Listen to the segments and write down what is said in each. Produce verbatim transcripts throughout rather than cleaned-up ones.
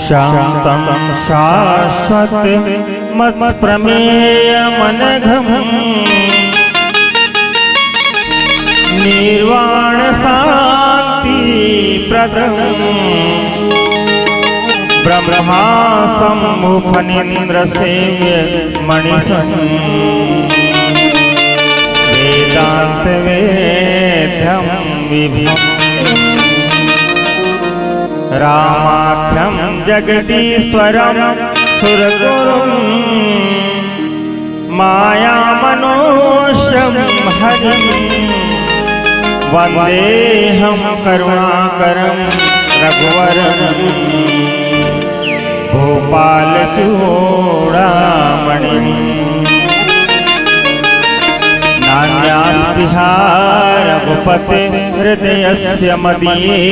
शांतं शाश्वतमप्रमेयमनघम् निर्वाणशांतिप्रदम् ब्रह्मासं मुफणीन्द्रसेव्यमनिशम् वेदान्तवेद्यं विभुम् रामाख्यं जगदीश्वरं सुरगुरुं मायामनुष्यं हरिं वन्देऽहं करुणाकरं रघुवरं भूपालचूडामणिम्। नान्यास्ति हा रघुपते हृदयस्य मदीये।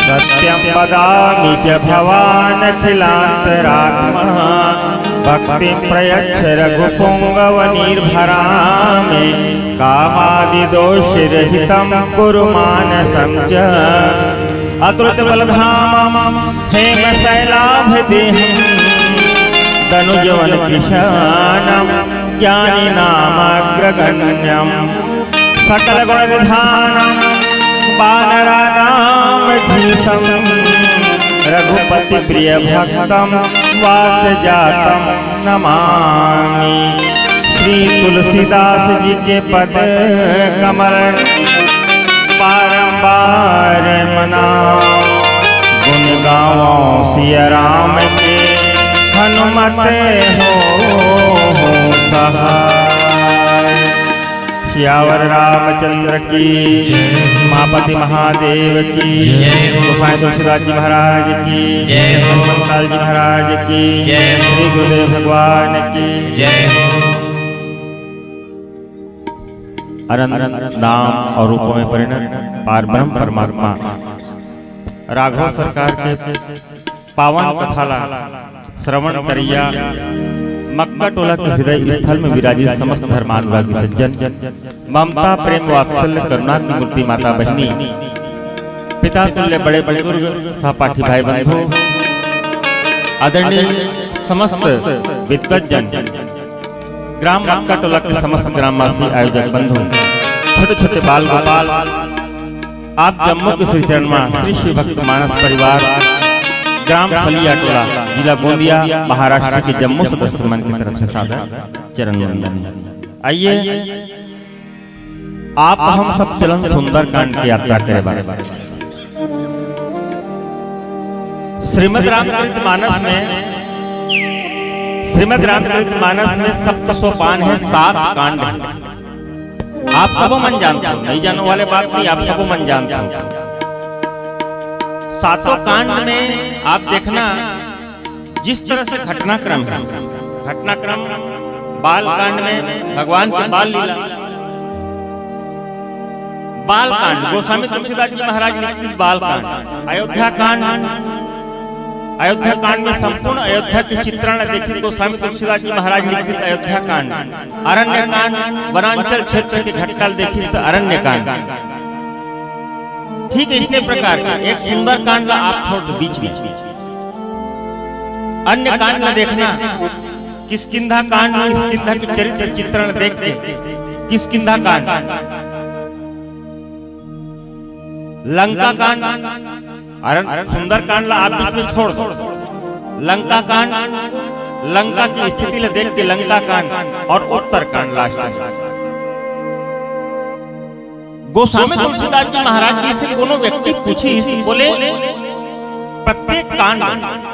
सत्यं वदामि च भवानखिलान्तरात्मा। भक्तिं प्रयच्छ रघुपुङ्गव निर्भरां मे। कामादिदोषरहितं कुरु मानसं च। अतुलितबलधामं हेमशैलाभदेहं दनुजवनकृशानुं ज्ञानिनामग्रगण्यम्। सकलगुणनिधानं वानराणामधीशं रघुपतिप्रियभक्तं वातजातं नमामि। श्री तुलसीदास जी के पद कमल बारंबार मनाओ। गुण गावो सिया राम के हनुमत हो, हो सहाय। सियावर रामचंद्र की जय हो। उमापति महादेव की जय हो। गोसाई तुलसीदास जी महाराज की जय हो। हनुमंत लाल जी महाराज की जय हो। श्री गुरुदेव भगवान की जय हो। अनंत नाम और रूपों में परिणत पार ब्रह्म परमात्मा राघव सरकार के पावन कथा ला श्रवण करइया मक्का टोला के हृदय स्थल में विराजित समस्त धर्मानुरागी सज्जन, ममता, प्रेम, वात्सल्य, करुणा की मूर्ति माता बहिनी, पिता तुल्य बड़े बुजुर्ग, सहपाठी भाई बंधु, आदरणीय समस्त विद्वत जन, ग्राम मक्का टोला के समस्त ग्रामवासी, आयोजक बंधु, छोटे छोटे बाल गोपाल, आप जम्मो के श्री चरण मा श्री शिव भक्त मानस परिवार, ग्राम फलिया टोला, जिला गोंदिया, महाराष्ट्र के जम्मो सदस्य मन की तरफ से सादर चरण वंदन है। आइए, आप हम सब चलन सुंदरकांड की यात्रा करे बर। श्रीमद् रामचरित मानस में, श्रीमद् रामचरित मानस में सप्त सोपान है, सात कांड है। आप सबो मन जानते हो, नहीं जानने वाले बात नहीं, आप सबो मन जानते हो। सातों कांड में आप देखना, जिस तरह से घटनाक्रम है, घटनाक्रम बाल कांड में भगवान के बाल लीला, बाल कांड, गोस्वामी तुलसीदास जी महाराज लिखिस बाल कांड, अयोध्या कांड, अयोध्या कांड में संपूर्ण अयोध्या के चित्रण ला देखिस गोस्वामी तुलसीदास जी महाराज लिखिस अयोध्या कांड, अरण्य कांड, वनांचल क्षेत्र के घटना ला देखिस त अरण्य कांड। ठीक है, इसने प्रकार के एक सुंदर कांड ला आप छोड़ दो बीच में, अन्य कांड ला देखना, किष्किंधा कांड, किष्किंधा के चरित्र चित्रण देख के, किष्किंधा कांड, लंका कांड, अरे सुंदर कांड ला आप बीच में छोड़ दो, लंका कांड, लंका की स्थिति ला देख के लंका कांड और उत्तर कांड लास्ट में। गोस्वामी तुलसीदास जी महाराज जी से कोनो व्यक्ति पूछिस, बोले, प्रत्येक कांड,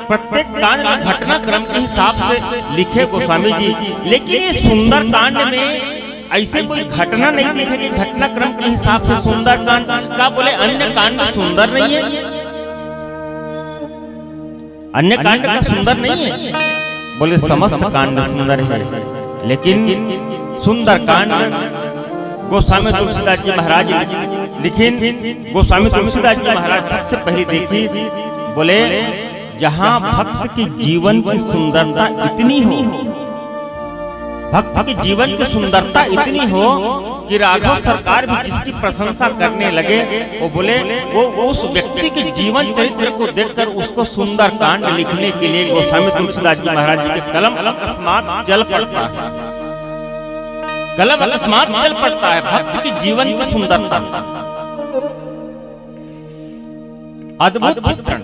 प्रत्येक कांड ला घटनाक्रम के हिसाब से लिखे गोस्वामी जी, लेकिन ये सुंदर कांड में ऐसे कोई घटना नहीं दिखे कि घटनाक्रम के हिसाब से सुंदर कांड का, बोले, अन्य कांड सुंदर नहीं है? अन्य कांड का सुंदर नहीं है? बोले, समस्त कांड सुंदर है, लेकिन सुंदर कांड गोस्वामी तुलसीदास जी महाराज लिखिन। गोस्वामी तुलसीदास जी महाराज सबसे पहले देखिस, बोले, जहां भक्त के जीवन की सुंदरता इतनी हो, भक्त के जीवन की सुंदरता इतनी हो कि राघव सरकार भी जिसकी प्रशंसा करने लगे, वो बोले, वो उस व्यक्ति के जीवन चरित्र को देखकर उसको सुंदरकांड लिखने के लिए गोस्वामी तुलसीदास जी महाराज जी के कलम अकस्मात चल पड़ता है। कलम अकस्मात चल पड़ता है, भक्त के जीवन की सुंदरता। अद्भुत चित्रण।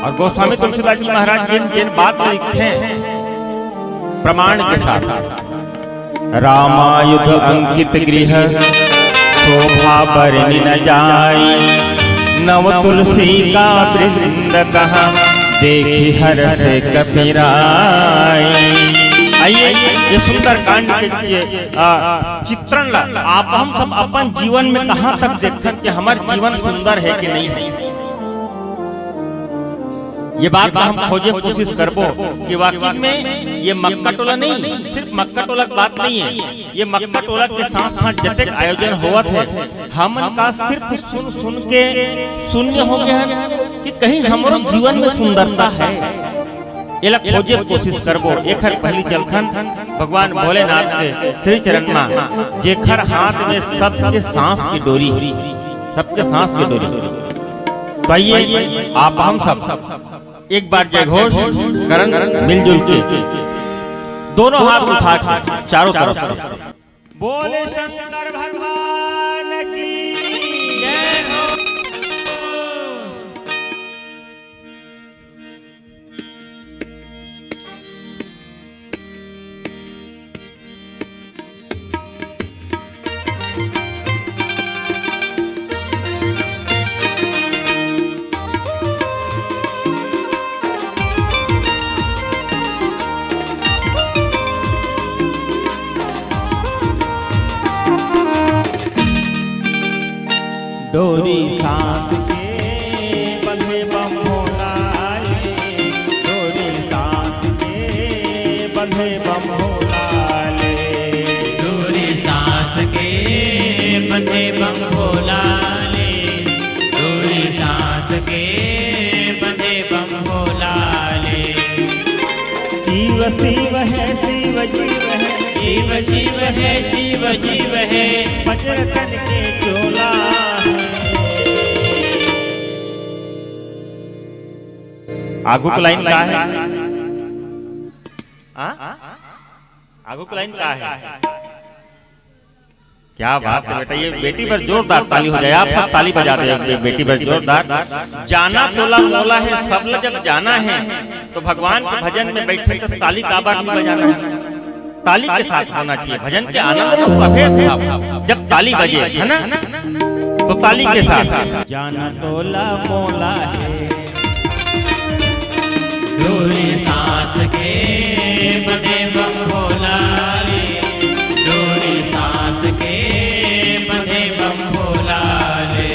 और गोस्वामी तुलसीदास जी महाराज जिन, जिन बात लिखते हैं प्रमाण के साथ, रामायुध अंकित गृह शोभा बरनि न जाय, नव तुलसी का वृंद कहाँ देखि हरष कपिराय। आइए, ये सुंदरकांड के, के, आ, चित्रण ला आप हम सब अपन जीवन में कहाँ तक देखथन कि हमर जीवन सुंदर है कि नहीं है। ये बात ला हम खोजे कोशिश करबो कि वाकई में ये मक्का टोला नहीं, सिर्फ मक्का टोला की बात नहीं है। ये मक्का टोला के साथ साथ जतेक आयोजन होवत है, हमन का सिर्फ सुन सुन के शून्य हो गए हैं कि कहीं हमरो जीवन में सुंदरता है। एला खोजे कोशिश करबो। एखर पहली चलथन भगवान भोलेनाथ के श्री चरण मा, जेखर हाथ में सबके सांस की डोरी, सबके सांस की डोरी। तो आइए, आप हम सब एक बार जय घोष करन मिलजुल के, दोनों हाथ उठा के चारों तरफ से। बोले शंकर भगवान की जय हो। डोरी सांस के बंधे बम भोला ले, डोरी सांस के बंधे बम भोला ले। डोरी सांस के बंधे बम भोला ले, डोरी सांस के बंधे बम भोला ले। शिव शिव है, शिव जीव है। शिव शिव है, शिव जीव है। पचरतन के चोला है। आगू के लाइन का है? हाँ? आगू के लाइन का है? क्या बात है बेटा, ये बेटी पर जोरदार ताली हो जाए, आप सब ताली बजा दे बे-, बेटी पर जोरदार। जाना तोला मोला है, सब ल जब जाना है, तो भगवान के भजन में बैठे तो ताली काबर नहीं बजाना है? ताली के साथ होना चाहिए, भजन के आनंद में प्रवेश भाव। जब ताली बजे, है ना, तो ताली के साथ। जाना तोला मोला है। डोरी सांस के बंधे बम भोला ले, डोरी सांस के बंधे बम भोला ले।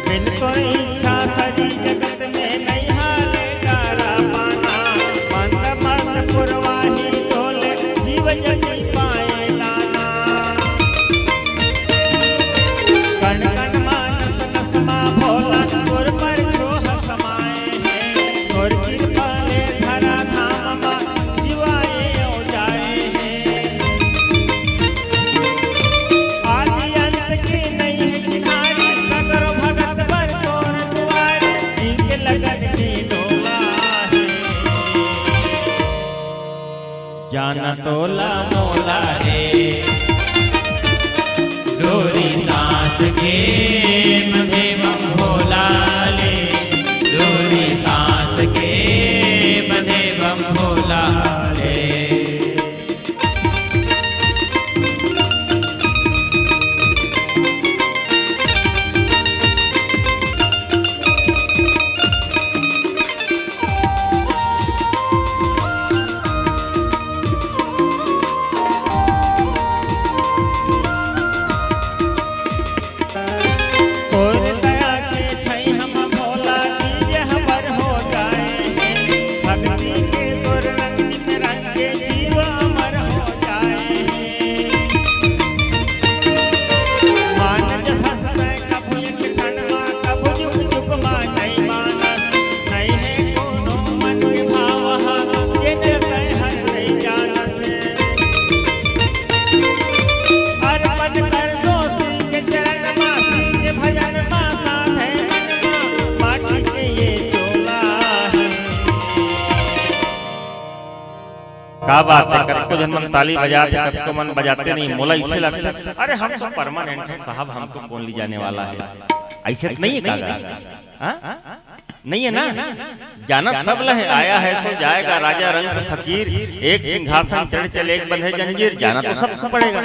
बिन तोर इच्छा सरी जगत में नइ हाले डारा पाना। मंद मंद पुरवाही डोले जीव जति पाए दाना। कण कण मानस नस मा भोला तोर पर छोह समाए हे। तोर कृपा ले धरा धाम मा जीव आए अउ जाए हे। आदि अंत के नइ हे किनारे, सगरो भगत बर तोर दुआरे, इनके लगन के डोला हे। जाना तोला मोला रे, डोरी सांस के बंधे बम भोला ले, डोरी सांस के बंधे बम भोला ले। का बात है, कतको झन मन ताली बजात हे, कतको मन बजाते नहीं। मोला इसे लगता है, अरे हम तो परमानेंट है साहब, हमको कौन ले जाने वाला है, ऐसे तो नहीं है का? हाँ? नहीं है ना? जाना सब ल हे, आया है सो जाएगा, राजा रंक फकीर, एक सिंहासन चढ़ चले, एक बंधे जंजीर, जाना तो सबको पड़ेगा।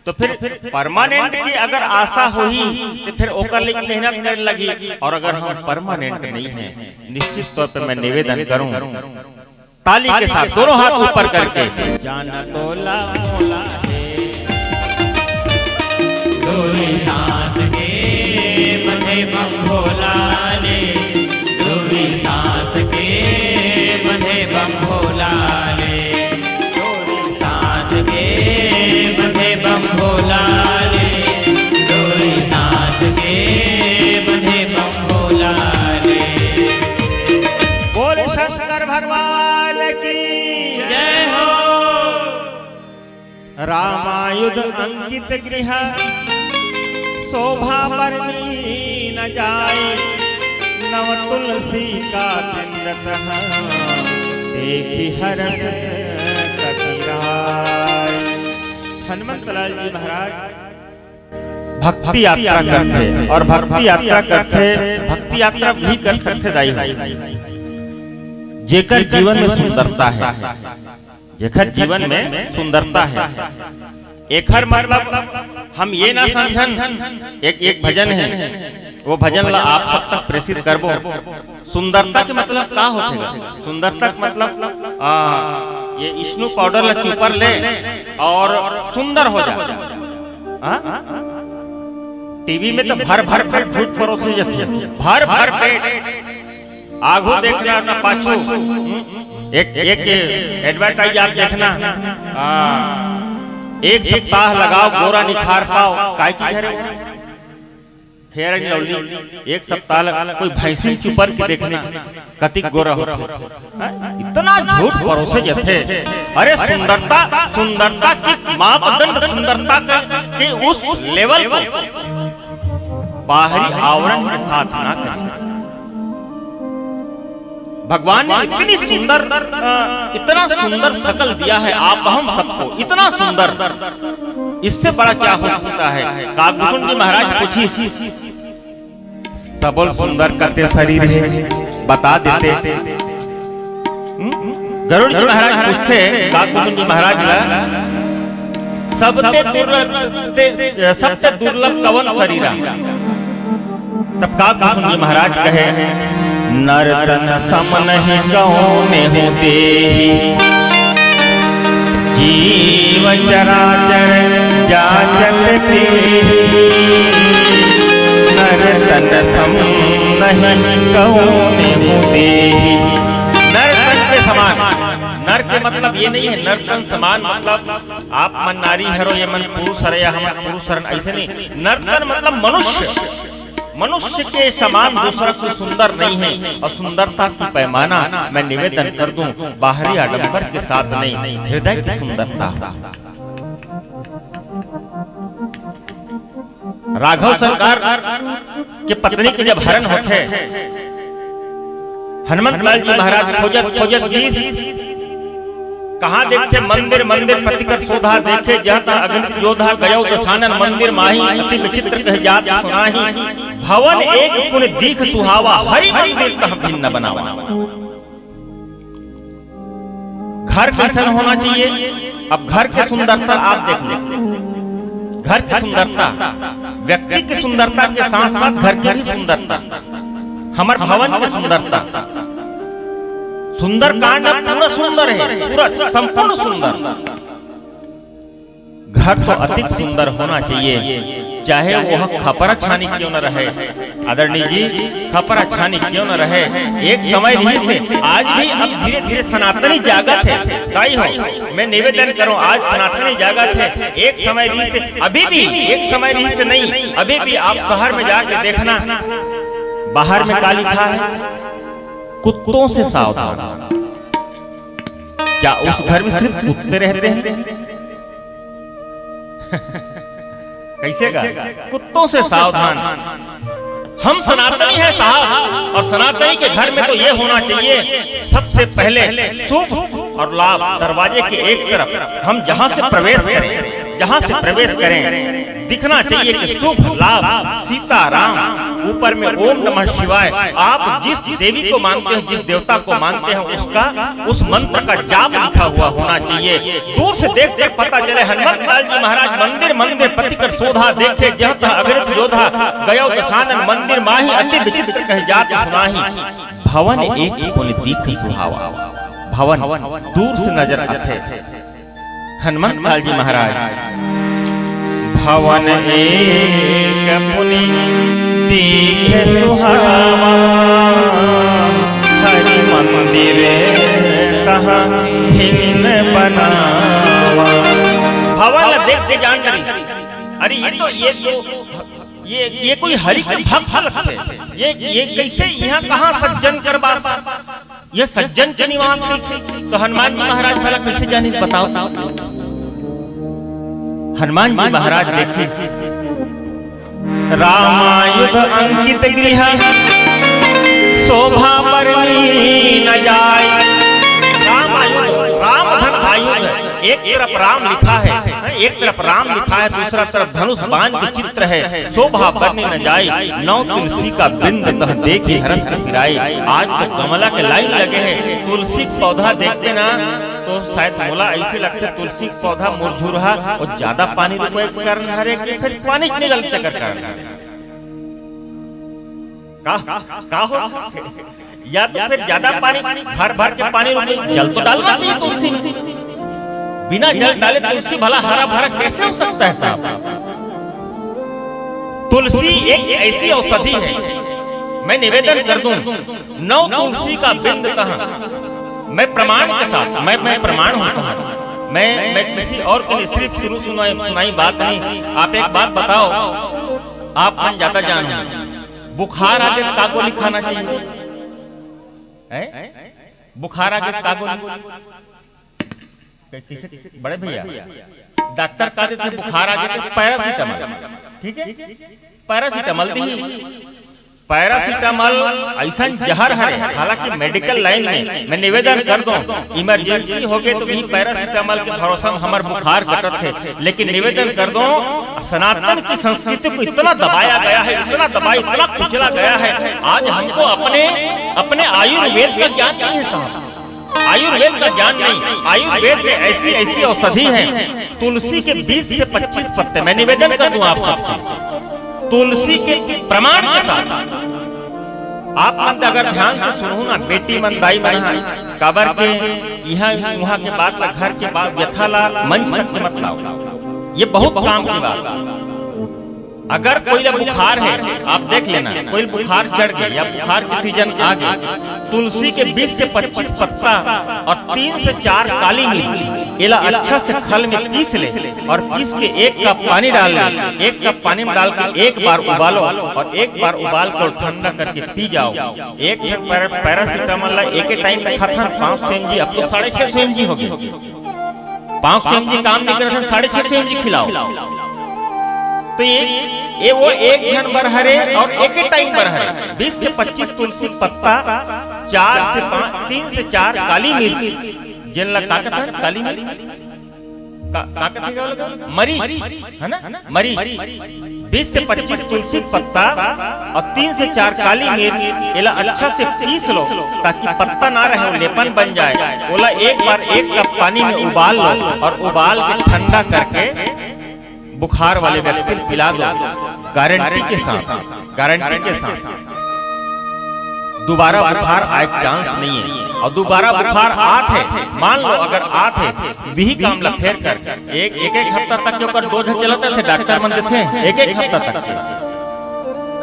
तो फिर परमानेंट की अगर आशा होही, तो फिर ओकर लिए मेहनत करे लगही। और अगर हम परमानेंट नहीं है, निश्चित तौर पे मैं निवेदन करूं, ताली के साथ दोनों हाथ ऊपर करके, जाना तोला मोला हे। डोरी सांस के बंधे बम भोला रे, डोरी सांस के बंधे बम भोला रे, डोरी सांस के बंधे बम भोला रे, डोरी सांस के बंधे बम भोला रे। बोल शंकर भगवान की जय हो। रामायुध अंकित गृह, शोभा बरनी न जाय, नव तुलसी का वृंद तह, देखि हरष कपि राय। हनुमंत लाल जी महाराज भक्ति यात्रा करथे, और भक्ति यात्रा करथे, भक्ति यात्रा भी कर सकथे दाई हो। जेकर जीवन में सुंदरता है, जेकर जीवन में सुंदरता है, एकर मतलब हम ये ना समझन, एक, एक भजन है, वो भजन ला आप सब तक प्रेषित करबो। सुंदरता के मतलब का होथे? सुंदरता के मतलब, आ, ये स्नो पाउडर ला चुपर ले और सुंदर हो जा। हाँ? टीवी में तो भर भर पेट झूठ परोसे जाथे, भर भर पेट। आगू देखना ना पाछू। एक, एक एडवर्टाइज आप देखना, आ, एक सप्ताह लगाओ, गोरा निखार पाओ। काय चीज हरे? Fair and lovely. एक सप्ताह लग, कोई भैंसिन चुपर के देखना, कतिक गोरा होथे। हैं? इतना झूठ परोसे जाथे। अरे सुंदरता, सुंदरता की मापदंड, सुंदरता के, के उस लेवल को बाहरी आवरण के साथ ना करें। भगवान ने इतनी सुंदर, अ, इतना सुंदर शकल दिया है आप हम सबको, इतना सुंदर, इससे बड़ा क्या हो सकता है? काकभूषण जी महाराज पूछिस, सबो ले सुंदर कते शरीर हे, बता देते। हम्म? गरुड़ जी महाराज पूछथे काकभूषण जी महाराज ला, सबते दुर्लभ, ते-, सबते दुर्लभ कवन शरीरा? तब काकभूषण जी महाराज कहे, नर तन सम नहीं कौन हूँ देही, जीव चराचर जाचत तेही, नर तन सम नहीं कौन हूँ देही। नर तन के समान, नर के मतलब ये नहीं है, नर तन समान मतलब आप मन नारी हरो, ये मन पुरुष हरे, या हमन पुरुष हरन, ऐसे नहीं। नर तन मतलब मनुष्य, मनुष्य के समान दूसरा कोई सुंदर नहीं है। और सुंदरता की पैमाना मैं निवेदन कर दूं, बाहरी आडंबर के साथ नहीं, हृदय की सुंदरता। राघव सरकार के पत्नी के जब हरण होथे, हनुमंत लाल जी महाराज खोजत खोजत गिस, कहाँ देखथे मंदिर, मंदिर पति कर शोधा, देखे जहाँ तहाँ अगणित योधा, गयो दसानन मंदिर माही, अति विचित्र कहि जात सुनाही। भवन एक पुनि दीख सुहावा, हरि मंदिर तह भिन्न बनावा। घर कैसन होना चाहिए? अब घर के सुंदरता आप देख लो, घर की सुंदरता, व्यक्ति की सुंदरता के साथ साथ घर की भी सुंदरता, हमर भवन की सुंदरता। सुंदरकांड अब पूरा सुंदर है, पूरा संपूर्ण सुंदर। घर तो अतिक सुंदर होना चाहिए, चाहे वो खपरा छानी क्यों न रहे। आदरणीय जी, खपरा छानी क्यों न रहे, एक समय रहिस हे, आज भी अब धीरे-धीरे सनातनी जागत हे। दाई हो, मैं निवेदन करूं, आज सनातनी जागत हे, एक समय रहिस हे, अभी भी एक समय रहिस हे नहीं, अभी भी आप शहर में जाके देखना, बाहर में का लिखा है, कुत्तों से सावधान। क्या उस घर में सिर्फ कुत्ते रहते हैं? कैसे का? कुत्तों से सावधान। हम सनातनी हैं साहब, और सनातनी के घर में तो ये होना चाहिए, सबसे पहले शुभ और लाभ दरवाजे के एक तरफ। हम जहां से प्रवेश करें, जहां से प्रवेश करें, दिखना चाहिए कि शुभ लाभ सीताराम, ऊपर में ओम नमः शिवाय। आप जिस देवी को मानते हैं, जिस देवता को मानते हैं, उसका, उस मंत्र का जाप लिखा हुआ होना चाहिए। दूर से देख के पता चले, हनुमंत लाल जी महाराज मंदिर मंदिर पति कर शोधा, देखे जह तह अगणित योधा, गयो दसानन मंदिर माही, अति विचित्र कह जात सुनाही। भवन एक पुनि दीख सुहावा। भवन दूर से नजर आथे। हनुमंत लाल जी महाराज, भवन एक पुनि दीख सुहावा, हरि मंदिर तहाँ भिन्न बनावा। भवन ला देख के जान करी, अरे ये तो, ये तो, ये ये कोई हरि के भक्त लगथे। ये ये कैसे, यहाँ कहाँ सज्जन कर बासा, ये सज्जन के निवास कैसे? तो हनुमान जी महाराज भला कैसे जानिस, बताओ? हनुमान जी महाराज देखिस, रामायुध अंकित गृह, शोभा बरनी न जाय। रामायुध, रामधन आयुध, एक तरफ राम लिखा है, एक तरफ राम लिखा है, दूसरा तरफ धनुष बाण के चित्र है। शोभा बरनी न जाय, नौ तुलसी का वृंद तह देखि हरष के पिराय। आज तो गमला के लाइन लगे है, तुलसी के पौधा देखते ना, तो शायद मोला ऐसे लगथे, तुलसी के पौधा मुरझुरहा और ज्यादा पानी रुके के कारण हरे कि फिर पानी निकलते कर कारण हरे? का, का हो सकथे? या तो फिर ज्यादा पानी, भर भर के पानी रुके, जल तो डालना चाहिए तुलसी में। बिना जल डाले तुलसी भला हरा भरा कैसे हो सकता है साहब? तुलसी एक ऐसी औषधि है, मैं निवेदन कर दूं, नौ तुलसी का वृंद तहाँ, मैं प्रमाण के साथ, मैं मैं प्रमाण हूँ साहब। मैं मैं किसी और के लिए सिर्फ सुरू सुनाई सुनाई बात नहीं। आप एक बात बताओ, आप मन ज्यादा जानो, बुखार आगे तो का गोली खाना चाहिए? हैं? बुखार आगे तो का गोली? किसे, बड़े भैया, डॉक्टर का देथे बुखार आगे तो पैरासिटामोल, ठीक है, पैरासिटामोल दी। पैरासिटामोल ऐसा जहर है, हालांकि मेडिकल लाइन में मैं निवेदन कर दूं, इमरजेंसी हो गए तो भी पैरासिटामोल के भरोसा में हमार बुखार घटत है, लेकिन निवेदन कर दूं, सनातन की संस्कृति को इतना दबाया गया है, इतना दबाया, इतना कुचला गया है। आज हमको अपने, अपने आयुर्वेद का ज्ञान नहीं है साहब, आयुर्वेद का ज्ञान नहीं। आयुर्वेद में ऐसी ऐसी औषधि है, तुलसी के बीस से पच्चीस पत्ते, मैं निवेदन कर दूं आप सबसे, तुलसी के प्रमाण के साथ आप मन अगर ध्यान से सुनहू ना, बेटी मन, दाई मन ह, काबर के इहाँ उहाँ के बात ला, घर के बात, व्यथा ला मंच तक के मत लाओ। ये बहुत काम की बात। अगर कोई ला बुखार है, आप देख लेना, कोई बुखार चढ़ गए या बुखार के सीजन आ गए, तुलसी के बीस से पच्चीस पत्ता और तीन से चार काली मिर्च, एला अच्छा से खल में पीस ले और पीस के एक कप पानी डाल ले। एक कप पानी में डाल के एक बार उबालो और एक बार उबाल कर ठंडा करके पी जाओ। एक ठन पैरा-, पैरासिटामोल ला एक टाइम में खाथन पाँच सौ एमजी, अब तो साढ़े छह सौ एमजी हो गए। पाँच सौ एमजी काम नहीं करत है, साढ़े छह सौ एमजी खिलाओ। तो ये, ये वो एक झन बर हरे और एक टाइम बर हरे, बीस से पच्चीस तुलसी पत्ता, चार से पाँच, तीन से चार काली मिर्च, जेन ला का कथन काली मिर्च, का, का कथे का बोले? मरीच, है ना? मरीच, बीस से पच्चीस तुलसी पत्ता और तीन से चार काली मिर्च, एला अच्छा से पीस लो ताकि पत्ता ना रहे, वो लेपन बन जाए। ओला एक बार एक कप पानी में उबाल लो और उबाल के ठंडा करके बुखार वाले व्यक्ति को पिला दो, गारंटी के साथ, गारंटी के साथ। दोबारा बुखार आए चांस नहीं है। और दोबारा बुखार आत है, मान लो अगर आत है, वही काम ला फेर कर एक, एक, एक हफ्ता तक के ओकर डोज चलत रथे, डॉक्टर मन देथे एक, एक हफ्ता तक के।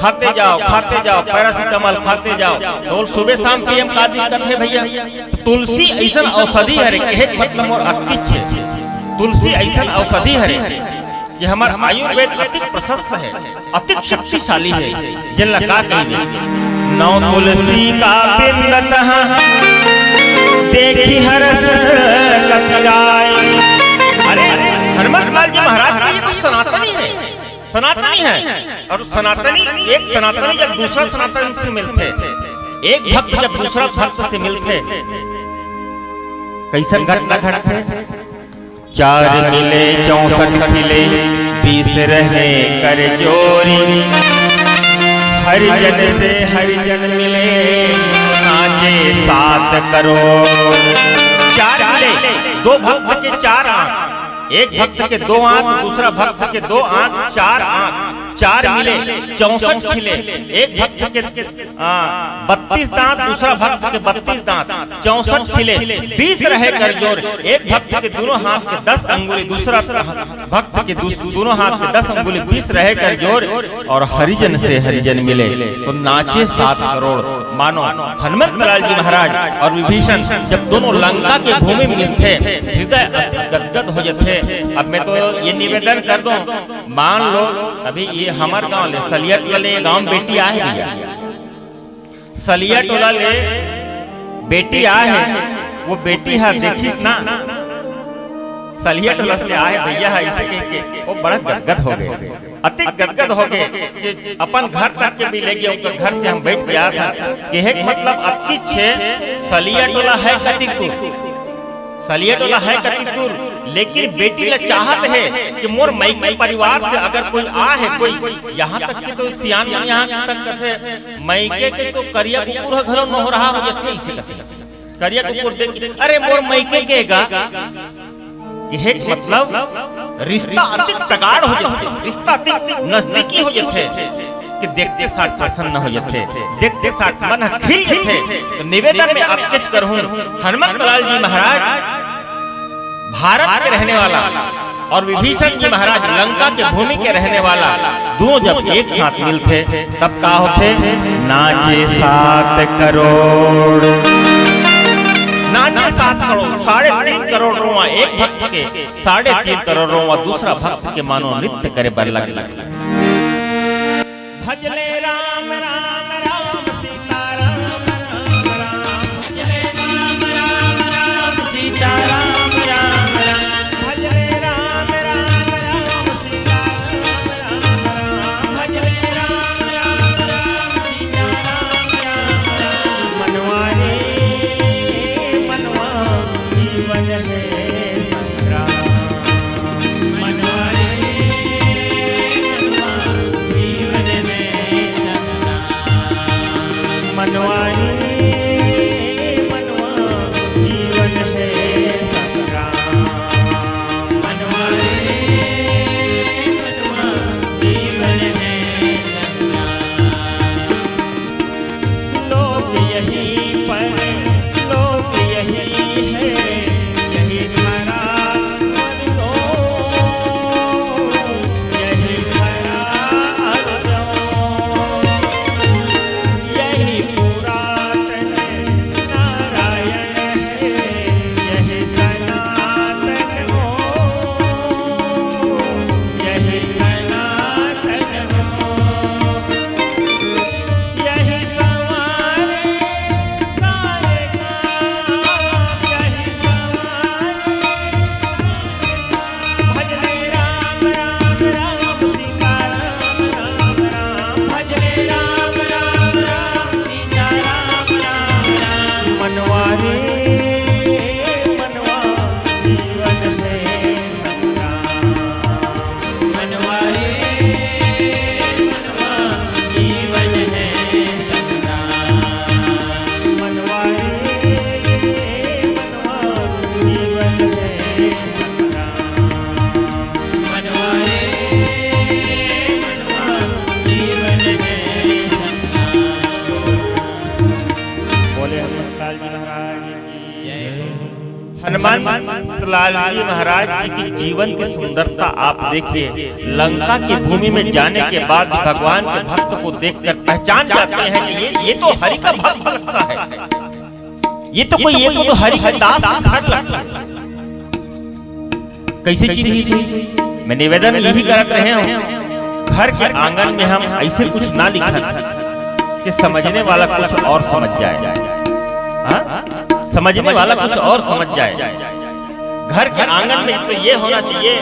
खाते जाओ, खाते जाओ, पैरासिटामोल खाते जाओ, तो सुबह शाम पीएम का दिक्कत है भैया? तुलसी ऐसन औषधि हरे, कहे के मतलब मोर अतिच है, तुलसी ऐसन औषधि हरे कि हमार आयुर्वेद अतिक प्रशस्त है, अतिक शक्तिशाली है। जेन ला का कहिबे, नौ तुलसी का वृंद तहाँ देखि हरष कपि राय। अरे हनुमंत लाल जी महाराज का ये तो सनातनी है, सनातनी है। और सनातनी, एक सनातनी जब दूसरा सनातनी से मिलथे, एक भक्त जब दूसरा भक्त से मिलथे, कइसन घटना घटथे? चार मिले चौसठ खिले, बीस रहे कर जोरी। हरिजन से हरिजन मिले, नाचे सात करोड़। चार मिले, दो भक्त के चार आंख, एक भक्त के दो आंख, दूसरा भक्त के दो आंख, चार आंख, चार मिले चौसठ खिले। एक भक्त के, आ, बत्तीस दांत, दूसरा भक्त के बत्तीस दांत, चौसठ खिले, बीस रहे कर जोर। एक भक्त के दोनों हाथ के दस अंगुली, दूसरा भक्त के दूस-, दोनों हाथ के दस अंगुली, बीस रहे कर जोर। और हरिजन से हरिजन मिले तो नाचे सात करोड़। मानो हनुमंत लाल जी महाराज और विभीषण जब दोनों लंका के भूमि में मिलथे, हृदय अति गदगद हो जाथे। अब मैं तो ये निवेदन कर दूं, मान लो अभी ये हमर गांव ले, सलिया टोला ले गांव बेटी आए भैया, सलिया टोला ले बेटी आए हे, वो बेटी हा देखिस ना, सलिया टोला से आए भैया हा, इसे कह के वो बड़ा गदगद हो गए, अति गदगद हो गए कि अपन घर तक के भी ले गए, उनके घर से हम बैठ के आए थे। कहे के मतलब अति छे सलिया टोला है कतिक दूर, सलिया टोला है कतिक दूर, लेकिन बेटी ला चाहत हे कि मोर मइके परिवार से अगर कोई आ हे, कोई यहाँ तक कि तो सियान मन यहाँ तक कथे, मइके के तो करिया कुकुर ह घलो नोहरहा हो जाथे, इसे कथे। करिया कुकुर देख के, "अरे मोर मइके के गा।" कहे के मतलब रिश्ता अतिक प्रगाढ़ हो जाथे, रिश्ता अतिक नजदीकी हो जाथे कि देखते साथ प्रसन्न हो जाथे, देखते साथ मन ह खिल जाथे। तो निवेदन में अतकेच करहूं, हनुमंत लाल जी महाराज भारत के रहने वाला और विभीषण जी महाराज लंका के भूमि के रहने वाला, दोनों जब एक साथ मिलथे तब का होथे? नाचे सात करोड़, नाचे सात करोड़, साढ़े तीन करोड़ रोंवा एक भक्त के, साढ़े तीन करोड़ रोंवा दूसरा भक्त के मानो नृत्य करे बर लग लग। भजले राम राम राम सीता राम राम राम। भजले राम राम राम सीता राम राम राम। भजले राम राम राम सीता राम राम राम। भजले राम राम राम सीता राम राम राम। मनवा रे मनवा जीवन है संग्राम। मनवा रे मनवा जीवन है संग्राम। मनवा रे मनवा जीवन है संग्राम। मनवा रे मनवा जीवन है संग्राम। लोक यही पर, लोक यही है, यही धरा स्वर्गो, यही धरा अर्जो, यही पुरातन नारायण है, यही सनातन हो, यही सनातन हो। यही संवारे सारे काम, यही संवारे सारे काम। भजले राम राम राम सीता राम राम राम। भजले राम राम राम सीता राम राम राम। मनवा रे मनवा जीवन है संग्राम। मनवा रे मनवा जीवन है संग्राम। मनवा रे मनवा जीवन है संग्राम। मनवा रे मनवा जीवन है संग्राम। बोले हनुमंत लाल जी महाराज की जय हो। हनुमंत लाल जी महाराज जी की जीवन की सुंदरता आप देखिए। लंका की भूमि में जाने के बाद भगवान के भक्त को देखकर पहचान जाते हैं कि ये, ये तो हरि का भक्त लगता है, ये तो कोई, ये तो हरि के दास का भक्त लगता है। कैसे चीज ही थी? मैं निवेदन यही करत रहे हूँ, घर के आंगन में हम ऐसे कुछ ना लिखन कि समझने वाला कुछ और समझ जाए। हाँ, समझने वाला कुछ और समझ जाए। घर के आंगन में तो ये होना चाहिए,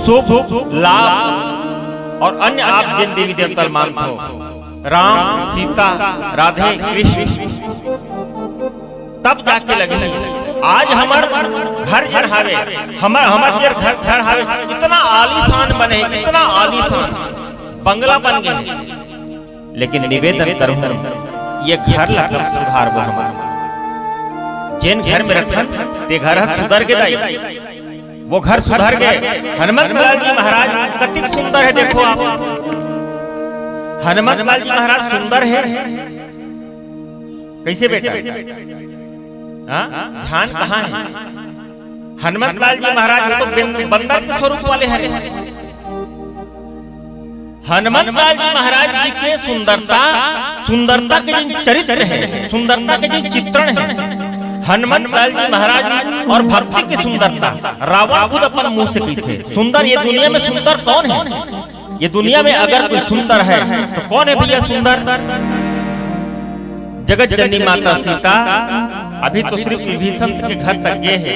शुभ, लाभ, और अन्य आप जिन देवी देवता ल मानथो, राम, सीता, राधे, कृष्ण, तब जाके लगही। आज हमर घर जेन हावे, हमर, हमर जेन घर, घर हावे, इतना आलीशान बने हे, इतना आलीशान बंगला बन गे हे। लेकिन निवेदन करहूं, ये घर ला कब सुधारबो हमन? जेन घर में रथन, ते घर ह सुधर गे दाई। वो घर सुधर गे। हनुमंत लाल जी महाराज कतिक सुंदर हे, देखो आप। हनुमंत लाल जी महाराज सुंदर हे। कैसे बेटा? हाँ? ध्यान कहाँ हे? हनुमंत लाल जी महाराज तो बिन-, बंदर के स्वरूप वाले हरे। हनुमंत लाल जी महाराज जी के सुंदरता, सुंदरता के जिन चरित्र हे, सुंदरता के जिन चित्रण हे, हनुमंत लाल जी महाराज और भक्ति की सुंदरता, रावण खुद अपन मुंह से कहिथे, "सुंदर, ये दुनिया में सुंदर कौन हे? ये दुनिया में अगर कोई सुंदर हे, तो कौन हे भैया सुंदर?" जगत जननी माता सीता अभी तो सिर्फ विभीषण के घर तक गे हे।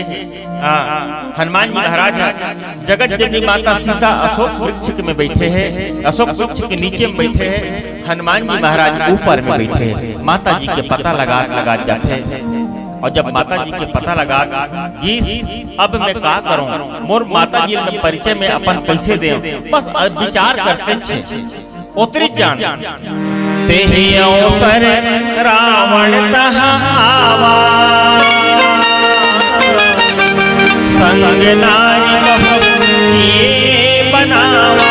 हाँ, हनुमान जी महाराज ह जगत जननी माता सीता अशोक वृक्ष के में बैठे हे, अशोक वृक्ष के नीचे में बैठे हे, हनुमान जी महाराज ऊपर में बैठे हे, माता जी के पता लगा, लगा जाथे। और जब माता जी के पता लगा, "जी, अब मैं का करूं? मोर माता जी ल परिचय में अपन कैसे दें?" बस अब विचार करते छे। ओतरी जान। तेहि अवसर रावण तहाँ आवा, संग नारी बहु किए बनावा।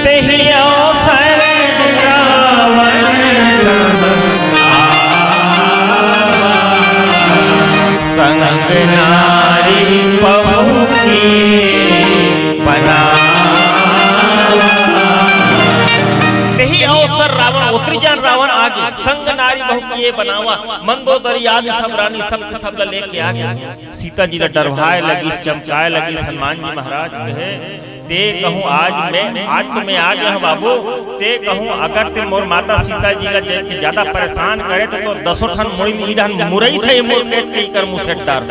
तेहि अवसर रावण तहाँ आवा, संग नारी बहु किए बनावा। तेहि अवसर रावण, ओतरी जान रावण आगे, संग नारी बहु किए बनावा, मंदोदरी आदि सब रानी, सब के सब ला लेके आगे। सीता जी ला डरवाए लगिस, चमकाए लगिस। हनुमान जी महाराज कहे, "ते कहूं आज मैं, आज तो मैं आ गया हूं बाबू, ते कहूं अगर ते मोर माता सीता जी ला देख के ज्यादा परेशान करे, तो, तो दसों ठन मुड़ी लीडन मुरई से ही मुड़ पेट के कर मुंह से डार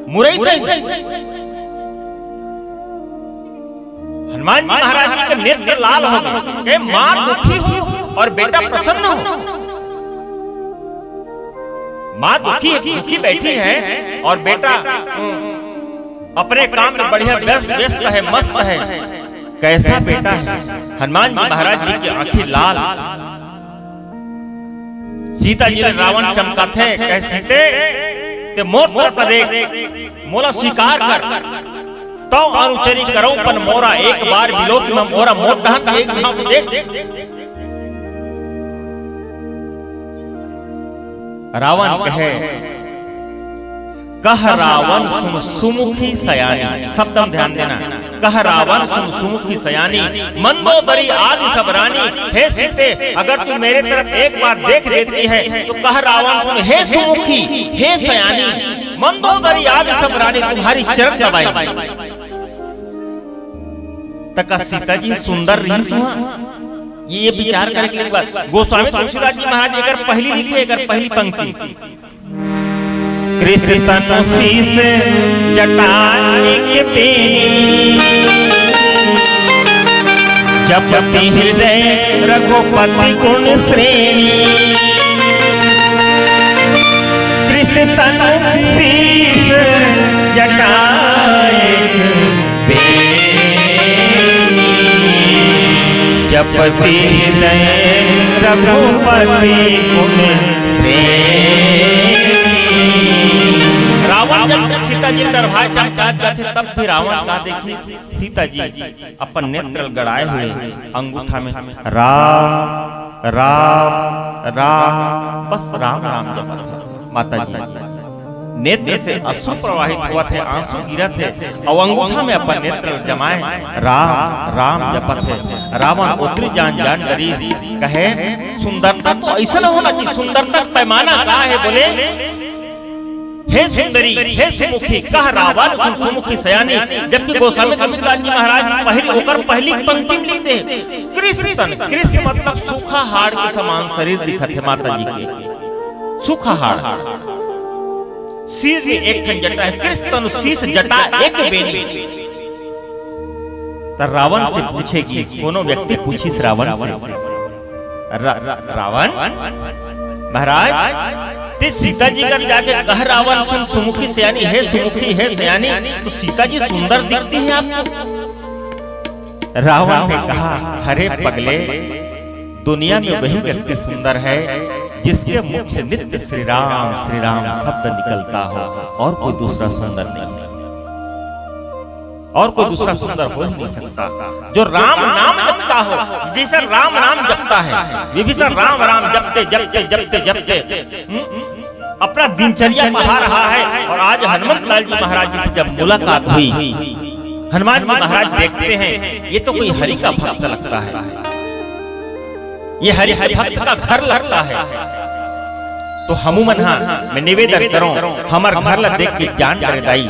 मुरई से ही।" हनुमान जी महाराज जी के नेत्र लाल हो गए, कहे, "माँ दुखी हो और बेटा प्रसन्न हो।" माँ दुखी, दुखी बैठी है और बेटा, हम्म, अपने काम में बढ़िया व्यस्त, व्यस्त है, मस्त है। कैसा बेटा है? हनुमान जी महाराज जी की आंखें लाल। सीता जी ले रावण चमकाथे, कहे, "सीते, ते मोर तरफ देख, मोला स्वीकार कर, तौ अनुचरी करौं पन मोरा, एक बार बिलोक में मोरा मोट डहन एक झांक देख।" रावण कहे, "कह रावण सुन सुमुखी सयानी।" शब्द में ध्यान देना। "कह रावण सुन सुमुखी सयानी, मंदोदरी आदि सब रानी।" हे सीते, अगर तू मेरे तरफ एक बार देख देती है, तो कह रावण सुन, हे सुमुखी, हे सयानी, मंदोदरी आदि सब रानी तुम्हारी चरण दबाएंगे। त का सीता जी सुंदर रहिस हुआ? ये, ये विचार करे के बात। गोस्वामी तुलसीदास जी महाराज एकर पहली लिखे, एकर पहली पंक्ति। कृष तनु शीश जटा एक बेनी, जपति हृदय रघुपति गुण श्रेणी। कृष तनु शीश जटा एक बेनी, जपति हृदय रघुपति गुण श्रेणी। रावण जब तक सीता जी डरवाए चमकात जाथे, तब भी रावण का देखी सीता जी अपन नेत्र गड़ाए हुए अंगूठा में राम, राम, राम, बस राम, राम जपत है माता जी। नेत्र से अश्रु प्रवाहित होवत हे, आंसू गिरत हे, अउ अंगूठा में अपन नेत्र जमाए, राम, राम जपत हे। रावण ओतरी जान, जान डरिस, कहे, "सुंदरता तो ऐसा होना चाहिए, सुंदरता का पैमाना का है?" बोले, "हे सुंदरी, हे सुमुखी, कह रावण सुन सुमुखी सयानी।" जबकि गोस्वामी तुलसीदास जी महाराज पहली, ओकर पहली पंक्ति में लिख दे, "कृष तन", कृष मतलब सूखा हाड़ के समान शरीर दिखत हे माता जी के, सूखा हाड़। शीश में एक ठन जटा हे, कृष तनु शीश जटा एक बेनी। त रावण से पूछे गिस, कोनो व्यक्ति पूछिस रावण से, "रा-, रा-, रावण, महाराज, ते सीता जी कर जाके कह, रावण सुन सुमुखी सयानी, हे सुमुखी, हे सयानी, तो सीता जी सुंदर दिखती है आपको?" रावण ने कहा, "अरे पगले, दुनिया में वही व्यक्ति सुंदर है जिसके मुख से नित्य श्री राम, श्री राम शब्द निकलता हो, और कोई दूसरा सुंदर नहीं है।" और कोई दूसरा सुंदर हो ही नहीं सकता। जो राम नाम जपता हो, विभीषण राम नाम जपता है, विभीषण राम राम जपते जपते जपते जपते, हम्म, अपना दिनचर्या बढ़ा रहा है। और आज हनुमंत लाल जी महाराज जी से जब मुलाकात हुई, हनुमान जी महाराज देखते हैं, ये तो कोई हरि का भक्त लगता है, ये हरि के भक्त का घर लगता है। तो हमू मन हा, मैं निवेदन करूं, हमर घर ला देख के जान डरे दाई,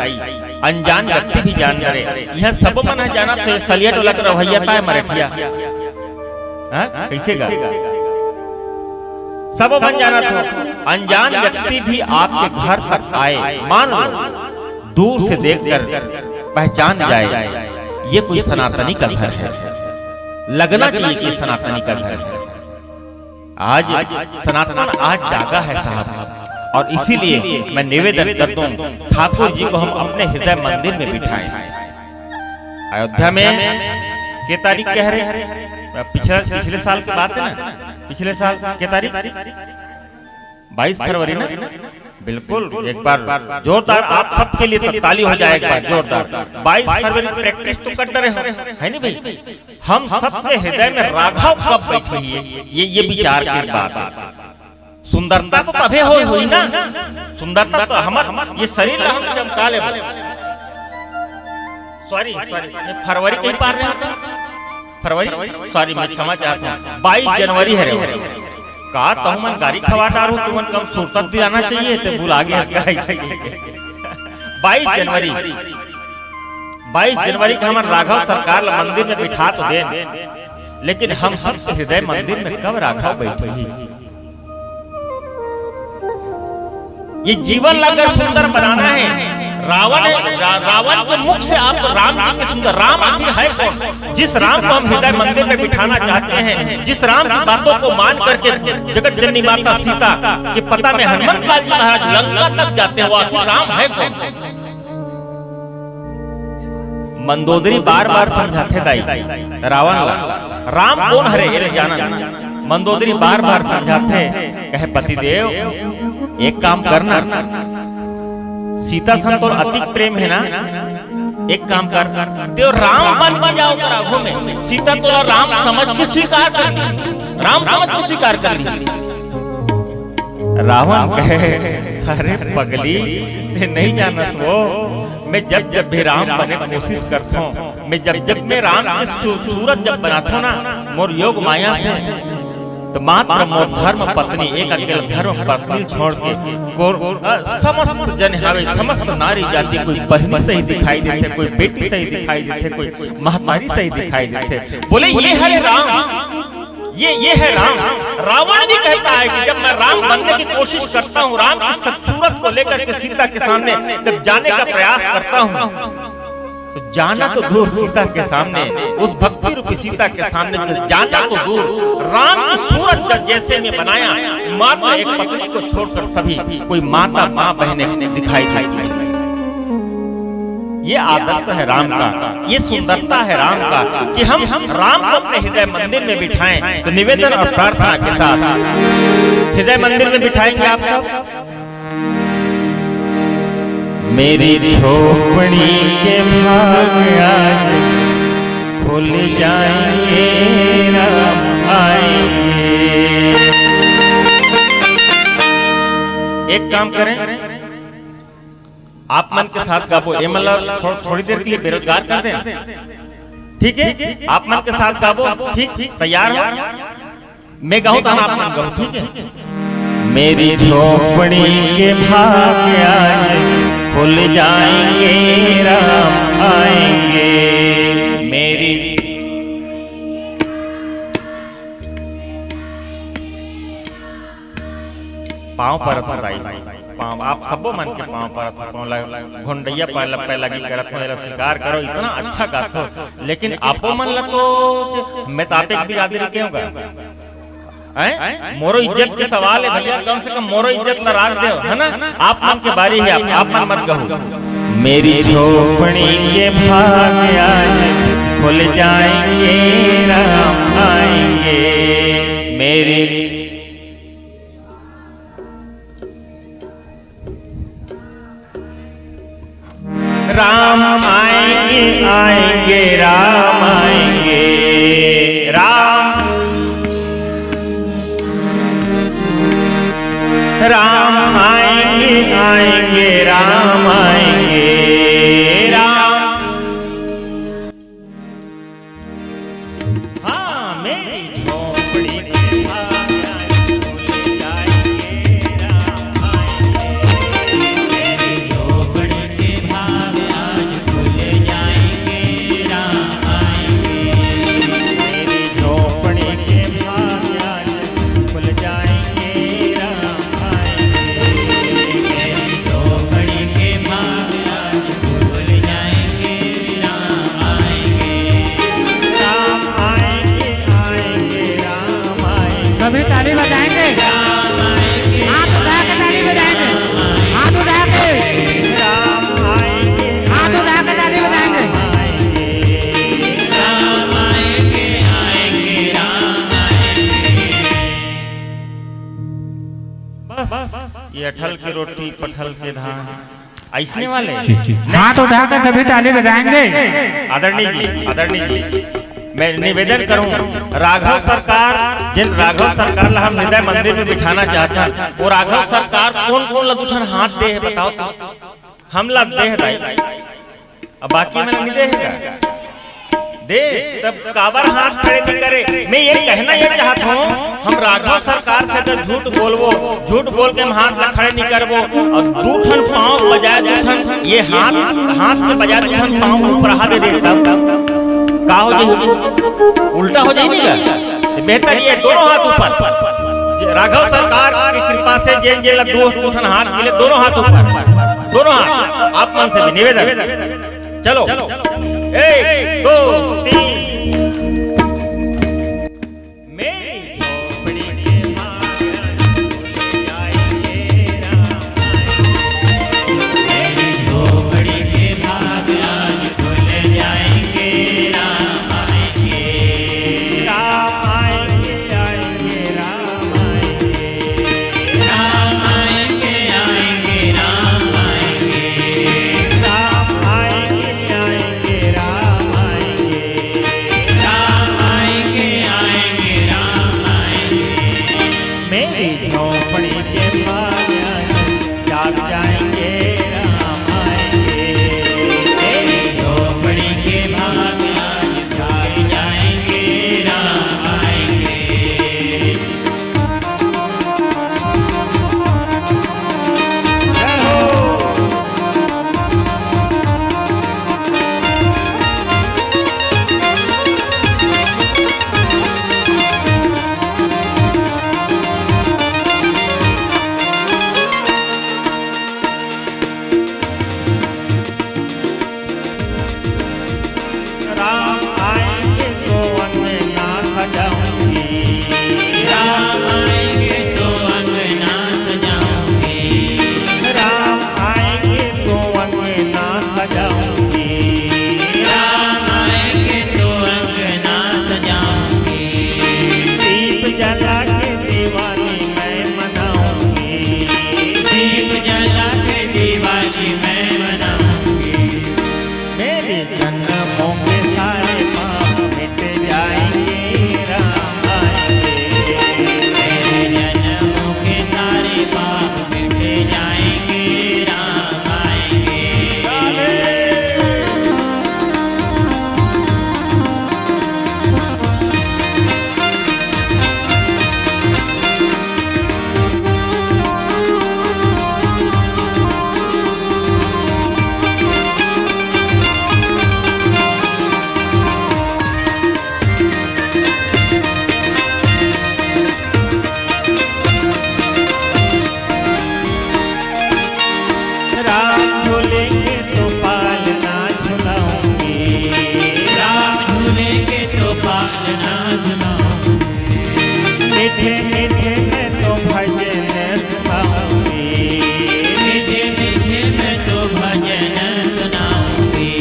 अनजान व्यक्ति भी जान डरे। यह सब मन हा जानत हो, ये सलिया टोला के रवैया ताय मरठिया। हाँ? कैसे गा? सब मन जानत हो, अनजान व्यक्ति भी आपके घर तक आए, मान लो, दूर से देखकर पहचान जाए, ये कोई सनातनी का घर है, लगना चाहिए कि सनातनी का घर है। आज सनातन आज जागा है साहब, और इसीलिए मैं निवेदन करता हूँ, ठाकुर जी को हम अपने हृदय मंदिर में बिठाएं। अयोध्या में के तारीख कह रहे, पिछले पिछले साल की बात है ना, पिछले साल के तारीख, बाईस फरवरी ना, बिल्कुल, एक बार जोरदार आप सबके लिए तो ताली हो जाए, एक बार जोरदार। बाईस फरवरी प्रैक्टिस तो कर रहे हो, है नहीं भाई? हम सबके हृदय में राघव कब बैठे, ये ये, ये विचार की बात है। सुंदरता तो तभे हो हुई ना, सुंदरता तो हमर ये शरीर ला हम चमका ले। सॉरी सॉरी, मैं फरवरी कहीं पार रहे हों, फरवरी, सॉरी, मैं क्षमा चाहता हूँ, बाईस जनवरी है रे। का तहु मन गारी खवा डार हो, तुमन कम सुरता दिलाना चाहिए, ते भुला गए इसका ऐसे ही। बाईस जनवरी, बाईस जनवरी का हमन राघव सरकार ला मंदिर में बिठा तो देन, लेकिन हम सब के हृदय मंदिर में कब राघव बैठही? ये जीवन ला अगर सुंदर बनाना है, रावण है, रा-, रावण के मुख से आप राम जी के सुंदर, राम आखिर है कौन? जिस राम को हम हृदय मंदिर में बिठाना चाहते हैं, जिस राम की बातों को मान करके जगत जननी माता सीता के पता में हनुमंत लाल जी महाराज लंका तक जाते हो, आखिर राम है कौन? मंदोदरी बार-बार समझाथे दाई रावण ला, राम कोन हरे एला जानन। मंदोदरी बार-बार समझाथे, कहे, "पतिदेव, एक काम करना, सीता सन तोर अतिक प्रेम है ना, एक काम कर, तें राम बन के जाओ कर आगू में, सीता तोला राम समझ के स्वीकार कर ली, राम समझ के स्वीकार कर ली।" रावण कहे, "अरे पगली, तें नहीं जानस वो, मैं जब जब भी राम बने कोशिश करथों, मैं जब जब मैं राम के सू-, सूरत जब बनाथों ना, मोर योग माया से, तो मात्र मोर धर्म पत्नी, एक अकेला धर्म पत्नी छोड़ के को-, अ, समस्त जन हावे, समस्त नारी जाति, कोई बहनी सही दिखाई देथे, कोई बेटी सही दिखाई देथे, कोई महतारी सही दिखाई देथे।" बोले, "ये हरे राम।" ये, ये है राम। रावण भी कहता है कि जब मैं राम बनने की कोशिश करता हूँ, राम की सत-, सूरत को लेकर के सीता के सामने जब जाने का प्रयास करता हूँ, तो जाना तो दूर, सीता के सामने, उस भक्ति रूपी सीता के सामने तो जाना तो दूर, राम की सूरत जब जैसे मैं बनाया, मात्र एक पत्नी को छोड़कर सभी कोई माता, माँ, बहनें दिखाई देती है। ये आदर्श है राम का, ये सुंदरता है राम का कि हम, हम राम को अपने हृदय मंदिर में बिठाएं। तो निवेदन और प्रार्थना के साथ हृदय मंदिर में बिठाएंगे आप सब। मेरी झोपड़ी के भाग आज खुल जाएंगे, राम आएंगे। एक काम करें, आप मन के साथ गाबो, ये मतलब थो-, थोड़ी देर के लिए बेरोजगार कर दें, ठीक है? आप मन के साथ गाबो, ठीक, तैयार हो? मैं गाऊं तो आप मन गाओ, ठीक है? मेरी झोपड़ी के भाग आज खुल जाएंगे, राम आएंगे। मेरी पाँव परत हंव दाई, पाँव, आप सबो मन के पाँव परत हो, पाँव ला घोंडइया पाय ला पैलागी करत हो, एला स्वीकार करो, इतना अच्छा गाथो। लेकिन आपो मन ला तो मैं तो आप एक बिरादरी के हूँ गा। हैं? मोरो इज्जत के सवाल है भैया, कम से कम मोरो इज्जत ला राख देव, है ना? आप मन के बारी है, आप, आप मन मत गहू। मेरी झोपड़ी के भाग आज खुल जाएंगे, राम आएंगे। मेरी राम आएंगे, आएंगे, राम आएंगे, राम, राम आएंगे, आएंगे, राम आएंगे, राम। हाँ, मेरी झोपड़ी के भाग आज खुल जाएंगे, राम आएंगे। मेरी झोपड़ी के भाग आज खुल जाएंगे, राम आएंगे। मेरी झोपड़ी के भाग आज खुल जाएंगे, राम आएंगे। मेरी झोपड़ी के भाग आज खुल जाएंगे, राम आएंगे। राम आएंगे, आएंगे, राम आएंगे। सभी ताली बजाएंगे। राम आएंगे, हाथ उठा के ताली बजाएंगे। हाथ उठा के। राम आएंगे, हाथ उठा के ताली बजाएंगे। राम आएंगे, आएंगे, राम आएंगे। बस, ये अटल के रोटी, पटल के धान, अइसने वाले। जी, जी। हाथ उठा के सभी ताली बजाएंगे। आदरणीय जी, आदरणीय जी, मैं निवेदन करूं, राघव सरकार, जिन राघव सरकार ला हम हृदय मंदिर में बिठाना चाहत हन, वो राघव सरकार कोन कोन ला दू ठन हाथ दे हे, बताओ तो। हम ला दे हे दाई, अब बाकी मन नइ दे हे का? दे, तब काबर हाथ खड़े नइ करे? मैं ये कहना ये चाहत हूँ, हम राघव सरकार से अगर झूठ बोलबो, झूठ बोल के हम हाथ ला खड़े नइ करबो, अउ दू ठन पाँव बजाय दू ठन, ये हाथ, हाथ के बजाय दू ठन पाँव ऊपरहा दे दे, तब का हो जाही? उल्टा हो जाही नहीं का? तो बेहतर ये दोनों हाथ ऊपर। जे राघव सरकार की कृपा से जेन जेन ला दू, दू ठन हाथ मिले, दोनों हाथ ऊपर, दोनों हाथ। आप मन से भी निवेदन। चलो, एक, दो, तीन। मेरी झोपड़ी के भाग आज खुल जाएंगे, राम आएंगे। मेरी झोपड़ी के भाग आज खुल जाएंगे, राम आएंगे। राम आएंगे, आएंगे, राम आएंगे। राम आएंगे, आएंगे, राम आएंगे। राम आएंगे, आएंगे, राम आएंगे। झूलेंगे तो पालना झुलाऊंगी। राम झूलेंगे तो पालना झुलाऊंगी। मीठे मीठे मैं तो भजन सुनाऊंगी। मीठे मीठे मैं तो भजन सुनाऊंगी।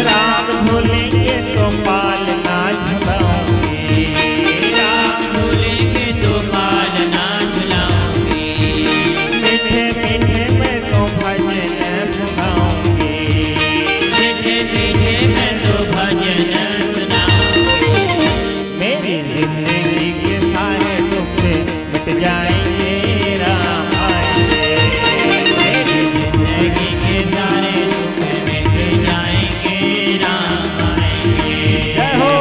राम झूलेंगे तो पालना झुलाऊंगी। राम झूलेंगे तो पालना झुलाऊंगी। मीठे मीठे मैं तो भजन सुनाऊंगी। मीठे मीठे मैं तो भजन सुनाऊंगी। मेरी जिंदगी के सारे दुख मिट जाएंगे, राम आएंगे। मेरी जिंदगी के सारे दुख मिट जाएंगे, राम आएंगे। जय हो।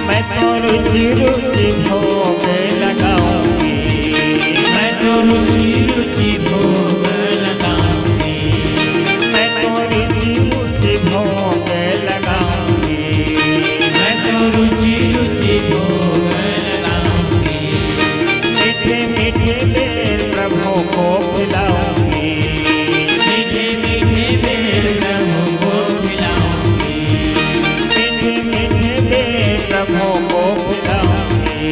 मैं तो रुचि रुचि भोग लगाऊंगी। मैं तो रुचि रुचि भोग लगाऊंगी। मैं तो रुचि रुचि भोग लगाऊंगी। मैं तो रुचि रुचि भोग लगाऊंगी। मीठे मीठे बेर प्रभु को खिलाऊंगी। मीठे मीठे बेर प्रभु को खिलाऊंगी। मीठे मीठे बेर प्रभु को खिलाऊंगी।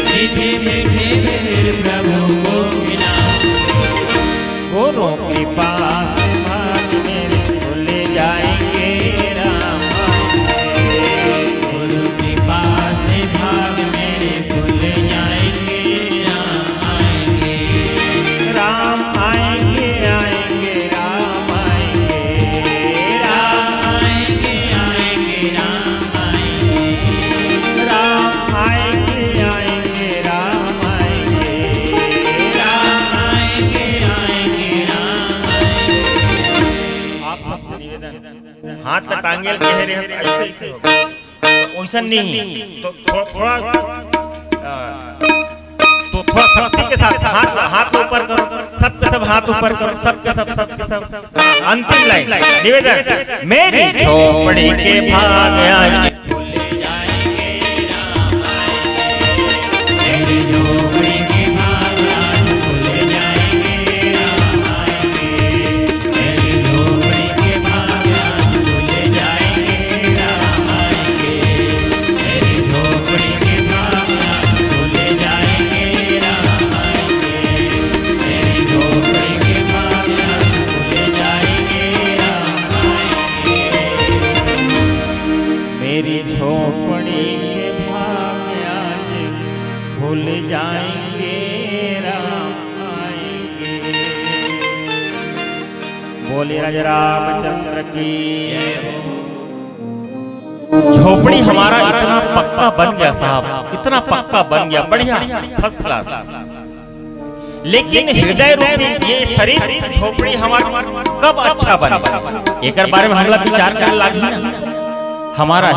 मीठे मीठे बेर प्रभु को खिलाऊंगी। गुरु कृपा से भाग मेरे खुल जाएंगे, राम आएंगे। गुरु कृपा से भाग मेरे खुल जाएंगे, राम आएंगे। राम आएंगे, आएंगे, राम आएंगे। राम आएंगे, आएंगे, राम आएंगे। राम आएंगे, आएंगे, राम आएंगे। राम आएंगे, आएंगे, राम आएंगे। आप सबसे निवेदन, हाथ ला टांगे ल कहे रहे, ऐसे, ऐसे होगा। वैसा नहीं, तो थोड़ा, थोड़ा, आ, तो थोड़ा शक्ति के साथ हाथ ला, हाथ ऊपर करो, सबके सब हाथ ऊपर करो, सबके सब, सबके सब। अंतिम लाइन, निवेदन, मेरी झोपड़ी के भाग आज मेरी झोपड़ी के भाग आज खुल जाएंगे, राम आएंगे। बोले राजा रामचंद्र की। झोपड़ी हमारा इतना पक्का बन गया साहब, इतना पक्का बन गया, बढ़िया, फर्स्ट क्लास। लेकिन हृदय रूपी ये शरीर रूपी झोपड़ी हमार कब अच्छा बने, एकर बारे में हमला विचार करे लागी ना। हमारा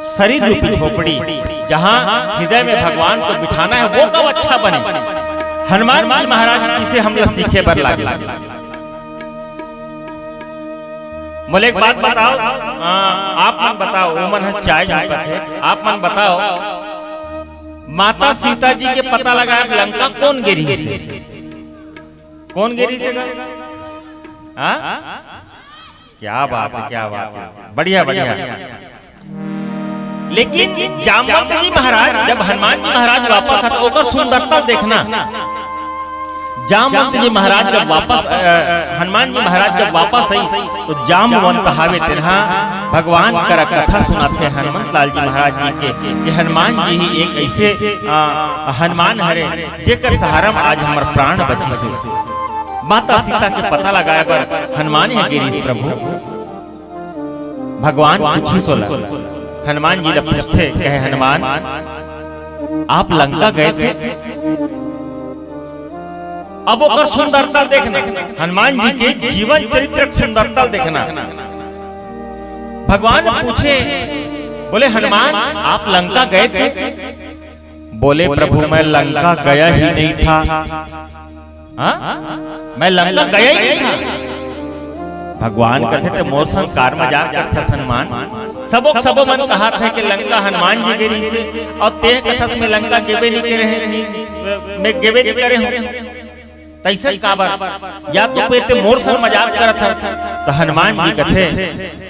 शरीर रूपी झोपड़ी, जहाँ हृदय में भगवान को बिठाना है, वो कब अच्छा बने। हनुमान जी महाराज इसे हमला सीखे बर लागे। मोला एक बात बताओ, आ, आप मन बताओ, वो मन ह चाय झपकत हे, आप मन बताओ, माता सीता जी के पता लगाए लंका कोन गे रिहिस हे? कोन गे रिहिस हे? हाँ? क्या बात है, क्या बात है, बढ़िया, बढ़िया। लेकिन जामवंत जी महाराज, जब हनुमान जी महाराज वापस आते, ओकर सुंदरता देखना। जामवंत जी महाराज जब वापस, अ, हनुमान जी महाराज जब वापस आई, तो जामवंत हावे तेरहा भगवान करा कथा सुनाथे हनुमंत लाल जी महाराज जी के, कि हनुमान जी ही एक ऐसे, आ, हनुमान हरे, जेकर सहारा म आज हमर प्राण बचिस हे। माता सीता के पता लगाए बर हनुमान ह गे रिहिस प्रभु। भगवान पूछिस ओला, हनुमान जी ला पूछथे, कहे, "हनुमान, आप लंका गए थे?" अब ओकर सुंदरता देखना, हनुमान जी के जीवन चरित्र के सुंदरता देखना। भगवान पूछे, बोले, "हनुमान, आप लंका गए थे?" बोले, "प्रभु, मैं लंका गया ही नहीं था।" हाँ? मैं लंका गया ही नहीं था। भगवान कथे, "ते मोर संग कार मजाक करथस हनुमान? सबो सबो मन कहत हे कि लंका हनुमान जी गे रिहिस हे, अउ ते कथस मैं लंका गेबे नहीं करे हंव, मैं गेबे नहीं करे हंव।" तइसे काबर? या तो फेर ते मोर संग मजाक करत हस। तो हनुमान जी कथे,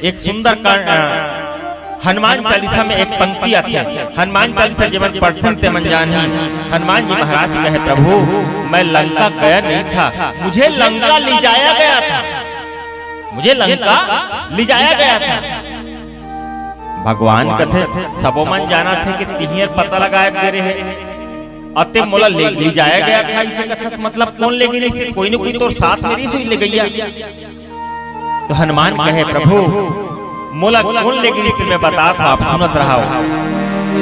एक सुंदर का, अ, हनुमान चालीसा में एक पंक्ति आथे, हनुमान चालीसा जेमन पढ़थें तेमन जानही। हनुमान जी महाराज कहे, "प्रभु, मैं लंका गया नहीं था, मुझे लंका ले जाया गया था, मुझे लंका ले जाया गया था।" भगवान कथे, "सबो मन जानत हे कि तिही हर पता लगाए गे रहे, अते मोला ले, ले जाया गया था, इसे कथस मतलब कोन ले गे रिहिस? कोई न कोई तोर साथ में रिहिस, ले गया।" तो हनुमान कहे, "प्रभु, मोला कोन ले गे रिहिस, मैं बतात हंव, आप सुनत रहव।"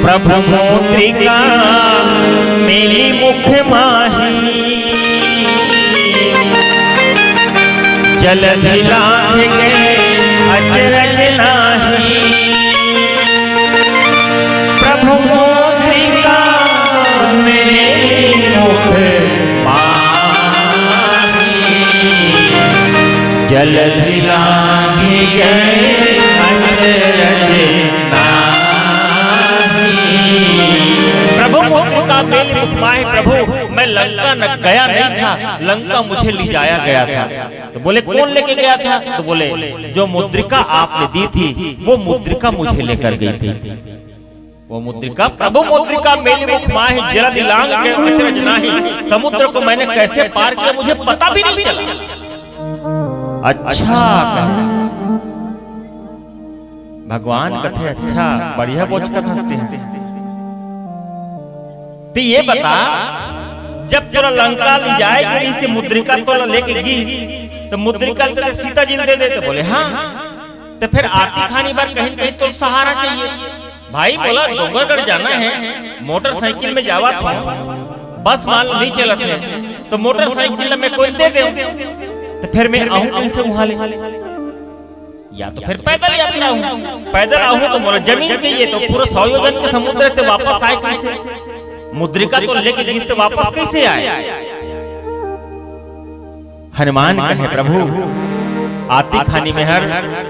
प्रभु मुद्रिका मेली मुख माही, जलधि लांघि गए अचरज नाही। प्रभु मुद्रिका मेली मुख माही, जलधि लांघि गए अचरज नाही। प्रभु मुद्रिका मेली मुख माही, प्रभु, मैं लंका न गया नहीं था, लंका मुझे ले जाया गया था। तो बोले, "कौन लेके गया था?" तो बोले, "जो मुद्रिका आपने दी थी, वो मुद्रिका मुझे लेकर गई थी।" वो मुद्रिका, प्रभु मुद्रिका मेली मुख माही, जलधि लांघि गए अचरज नाही। समुद्र को मैंने कैसे पार किया, मुझे पता भी नहीं चला। अच्छा, कहे। भगवान कथे, "अच्छा, बढ़िया बोचकत हंसते हैं। ते ये बता, जब तोला लंका ले जाए गे रिहिस हे, मुद्रिका तोला लेके गिस, तो मुद्रिका ल तो सीता जी ल दे देते।" बोले, "हाँ।" तो फेर आती खानी बर कहीं न कहीं तोला सहारा चाहिए। भाई, मोला डोंगरगढ़ जाना हे, मोटरसाइकिल में जावत हंव, बस मान लो नहीं चलत हे, तो मोटरसाइकिल ला मैं कोई दे देंव, तो फेर मैं आहूं कइसे उहां ले? या तो फेर पैदल यात्रा आहूं, पैदल आहूं तो मोला जमीन चाहिए, तो पूरा सौ योजन के समुद्र हे, ते वापस आए कइसे? मुद्रिका तो लेके गिस, ते वापस कइसे आए? हनुमान कहे, "प्रभु, आती खानी में हर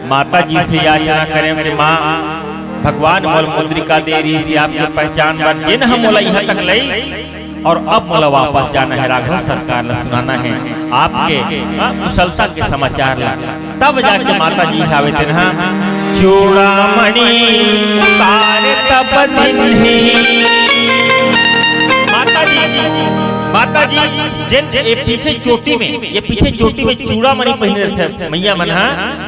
माता जी से याचना करेंव कि माँ, भगवान मोला मुद्रिका दे रिहिस हे आपके पहचान बर, जेन ह मोला इहां तक लइस, अउ अब मोला वापस जाना हे, राघव सरकार ला सुनाना हे आपके, हाँ, कुशलता के समाचार ला।" तब जाके माता जी आवे तेन ह, "चूड़ामणि उतारे तब दीन्ही।" माता जी, माता जी, जेन ये पीछे चोटी में, ये पीछे चोटी में चूड़ामणि पहिने रहिथे मइया मन ह,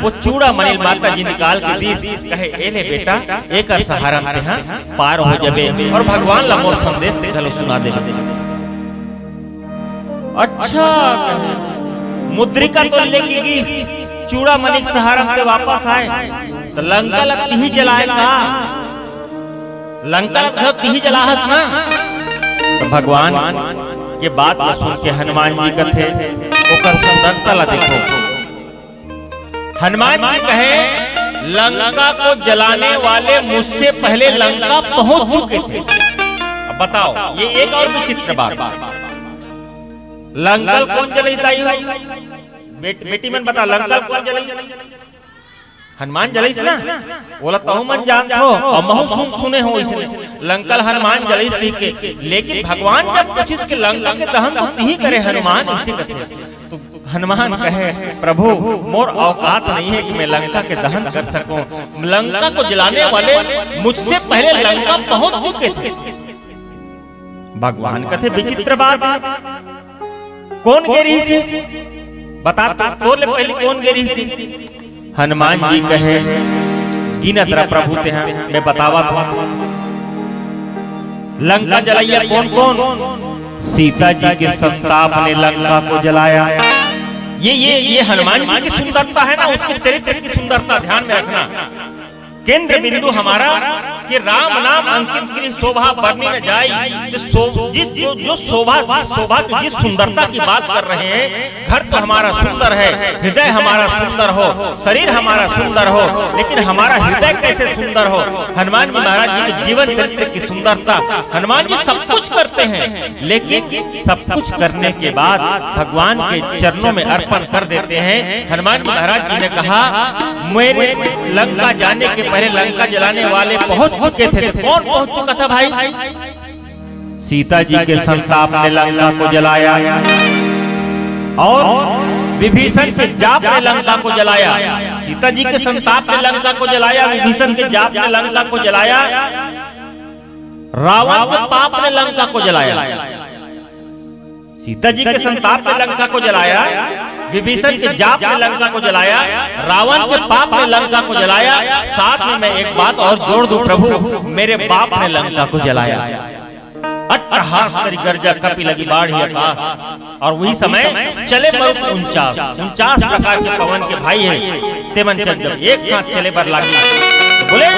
वो चूड़ामणि माता जी निकाल के दीस, कहे, "ए ले बेटा, एकर सहारा म तेहा पार हो जबे अउ भगवान ला मोर संदेश ते घलो सुना देबे।" अच्छा, कहे, मुद्रिका तो लेके गिस, चूड़ामणि के सहारा म ते वापस आए, त लंका ला तिही जलाए का? लंका ला घलो तिही जलाहस ना? त भगवान के बात ला सुन के हनुमान जी कथे, ओकर सुंदरता ला देखो। हनुमान जी कहे, "लंका को जलाने वाले मुझसे पहले लंका पहुंच चुके थे।" अब बताओ, ये एक अउ विचित्र बात। लंका ल कोन जलइस दाई हो? बेट-, बेटी मन बता, लंका ल कोन जलइस? हनुमान जलइस ना? ओला तहू मन जानत हो, अउ महू सुन, सुने हो इसने। लंका ल हनुमान जलइस कहिके। लेकिन भगवान जब पूछिस कि लंका के दहन तो तिही करे हनुमान, इसे कथे। तो हनुमान कहे, "प्रभु, मोर औकात नहीं है कि मैं लंका के दहन कर सकूं। लंका को जलाने वाले मुझसे पहले लंका पहुंच चुके थे।" भगवान कथे, "विचित्र बात, कोन गे रिहिस हे? बता तो, तोर ले पहिली कोन गे रिहिस हे?" हनुमान जी कहे, गिनत रह प्रभु तेहा, मैं बतावत हूँ। लंका जलइया कौन कौन? सीता जी के संताप ने लंका को जलाया। ये ये ये हनुमान जी की सुंदरता है ना, उसके चरित्र की सुंदरता, ध्यान में रखना। केंद्र बिंदु हमारा कि राम नाम अंकित गिरि शोभा बरनी न जाई। तो शो-, जिस जो जो शोभा, जिस शोभा की, जिस सुंदरता की बात कर रहे हैं, घर तो हमारा सुंदर है, हृदय हमारा सुंदर हो, शरीर हमारा सुंदर हो, लेकिन हमारा हृदय कैसे सुंदर हो? हनुमान जी महाराज जी के जीवन चरित्र की सुंदरता। हनुमान जी सब कुछ करते हैं, लेकिन सब कुछ करने के बाद भगवान के चरणों में अर्पण कर देते हैं। हनुमान जी महाराज जी ने कहा, मेरे लंका जाने के पहले लंका जलाने वाले पहुंच चुके थे। तो कौन पहुंच चुका था भाई? सीता जी के संताप ने लंका को जलाया और विभीषण के जाप ने लंका को जलाया। सीता जी के संताप ने लंका को जलाया, विभीषण के जाप ने लंका को जलाया, रावण के पाप ने लंका को जलाया। सीता जी के संताप ने लंका को जलाया, विभीषण के जाप ने लंका को जलाया, रावण के पाप ने लंका को जलाया। साथ में मैं एक बात और जोड़ दूं प्रभु, मेरे बाप ने लंका को जलाया। अट्टहास करि गर्जा कपि लगी बाढ़ि अकास। और वही समय चले मरुत उनचास, उनचास प्रकार के पवन के भाई है। तेमन चल जब एक साथ चले बर लागी तो बोले,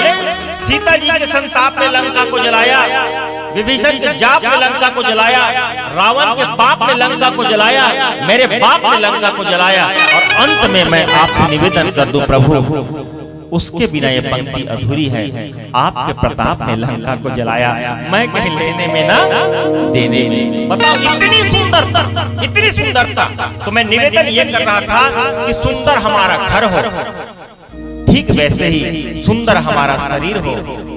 सीता जी के संताप ने लंका को जलाया, विभीषण के जाप ने लंका को जलाया, रावण के पाप ने लंका को जलाया, मेरे बाप ने लंका को जलाया। और अंत में मैं आपसे निवेदन कर दूं प्रभु, उसके बिना ये पंक्ति अधूरी है। आपके प्रताप ने लंका को जलाया, मैं कहीं लेने में ना देने में। बताओ, इतनी सुंदरता, इतनी सुंदरता। तो मैं निवेदन ये कर रहा था कि सुंदर हमारा घर हो, ठीक वैसे ही सुंदर हमारा शरीर हो,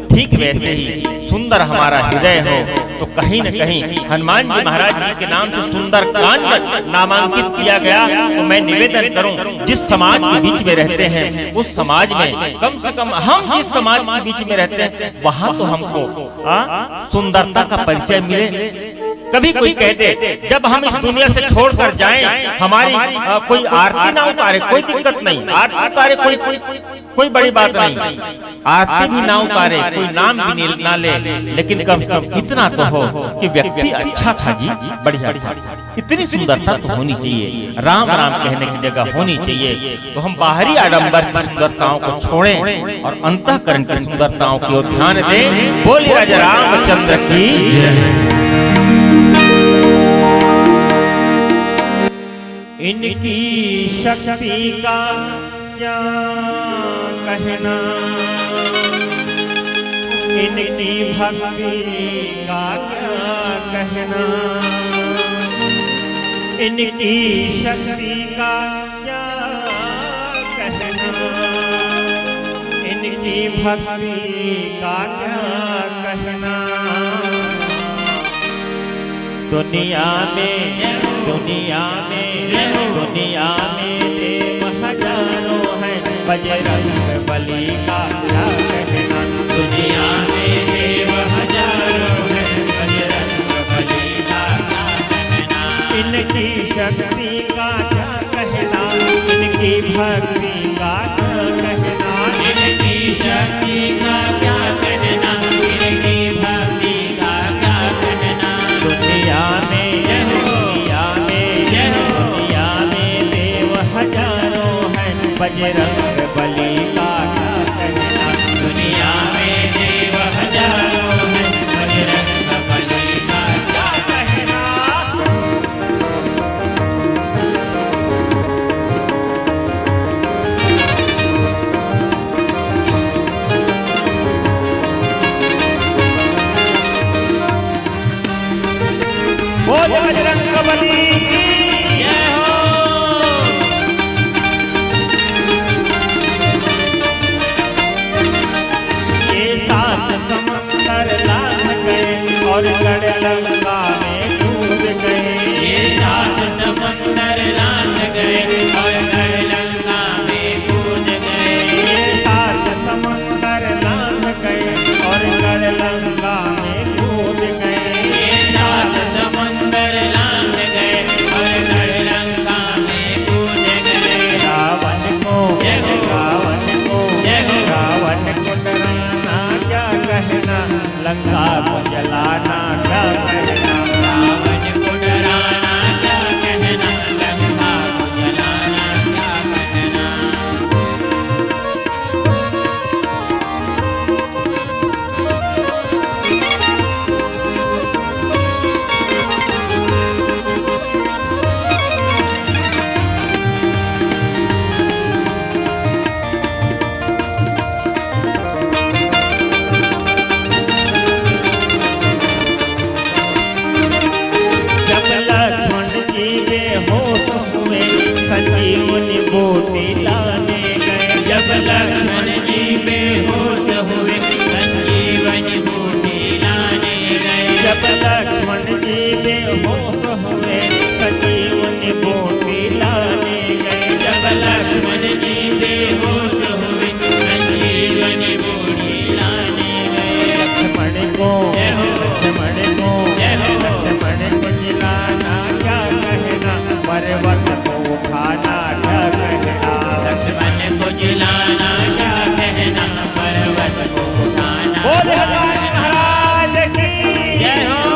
ठीक वैसे ही सुंदर हमारा हृदय हो। तो कहीं न कहीं हनुमान जी महाराज जी के नाम से सुंदर कांड नामांकित किया गया। तो मैं निवेदन करूं, जिस समाज के बीच में रहते हैं, उस समाज में कम से कम हम जिस समाज के बीच में रहते हैं, वहां तो हमको, आ, सुंदरता का परिचय मिले। कभी कोई कह दे, जब हम इस दुनिया से छोड़कर जाएं, हमारी, आ, कोई आरती ना उतारे, कोई दिक्कत नहीं, आरती उतारे, कोई, कोई, कोई बड़ी बात नहीं। आरती भी ना उतारे, कोई नाम भी नहीं, ना ले, लेकिन कम से कम इतना तो हो कि व्यक्ति अच्छा था जी, बढ़िया था। इतनी सुंदरता तो होनी चाहिए। राम राम कहने की जगह होनी चाहिए। तो हम बाहरी आडंबर की सुंदरताओं को छोड़ें और अंतःकरण की सुंदरताओं की ओर ध्यान दें। बोलिए राजा रामचंद्र की जय। इनकी शक्ति का क्या कहना, इनकी भक्ति का क्या कहना, इनकी शक्ति का क्या कहना, इनकी भक्ति का क्या कहना। दुनिया में, दुनिया में, दुनिया में देव हजारों हैं, बजरंग बली का क्या कहना। दुनिया में देव हजारों हैं, बजरंग बली का क्या कहना। इनकी शक्ति का क्या कहना, इनकी भक्ति का क्या कहना। इनकी शक्ति का क्या कहना, इनकी भक्ति का क्या कहना। दुनिया में, जय हो। दुनिया में, जय हो। दुनिया में देव हजारों हैं, बजरंग बली का क्या कहना। दुनिया में देव हजारों हैं, बजरंग बली का क्या कहना। बोल बजरंग बली की जय हो। ये सात समुंदर लांघ गए और गढ़ लंका में कूद गए। ये सात समुंदर लांघ गए और गढ़ लंका में कूद गए। ये सात समुंदर लांघ गए और गढ़ लंका में कूद गए। ये सात समुंदर लांघ गए और गढ़ लंका में कूद गए। रावण को, जय हो। रावण को, जय हो। रावण लंका को जलाना क्या कहना, रावण को डराना क्या कहना, लंका को जलाना क्या कहना। जब लक्ष्मण जी बेहोश हुए, संजीवनी बूटी लाने गए। जब लक्ष्मण जी बेहोश हुए, संजीवनी बूटी लाने गए। जब लक्ष्मण जी बेहोश हुए, संजीवनी बूटी लाने गए। जब लक्ष्मण जी बेहोश हुए, संजीवनी बूटी लाने गए। लक्ष्मण को, जय हो। लक्ष्मण को, जय हो। लक्ष्मण को जिलाना क्या कहना, पर्वत को उठाना क्या कहना। लक्ष्मण को जिलाना क्या कहना, पर्वत को उठाना। बोल हनुमान महाराज की। जय हो।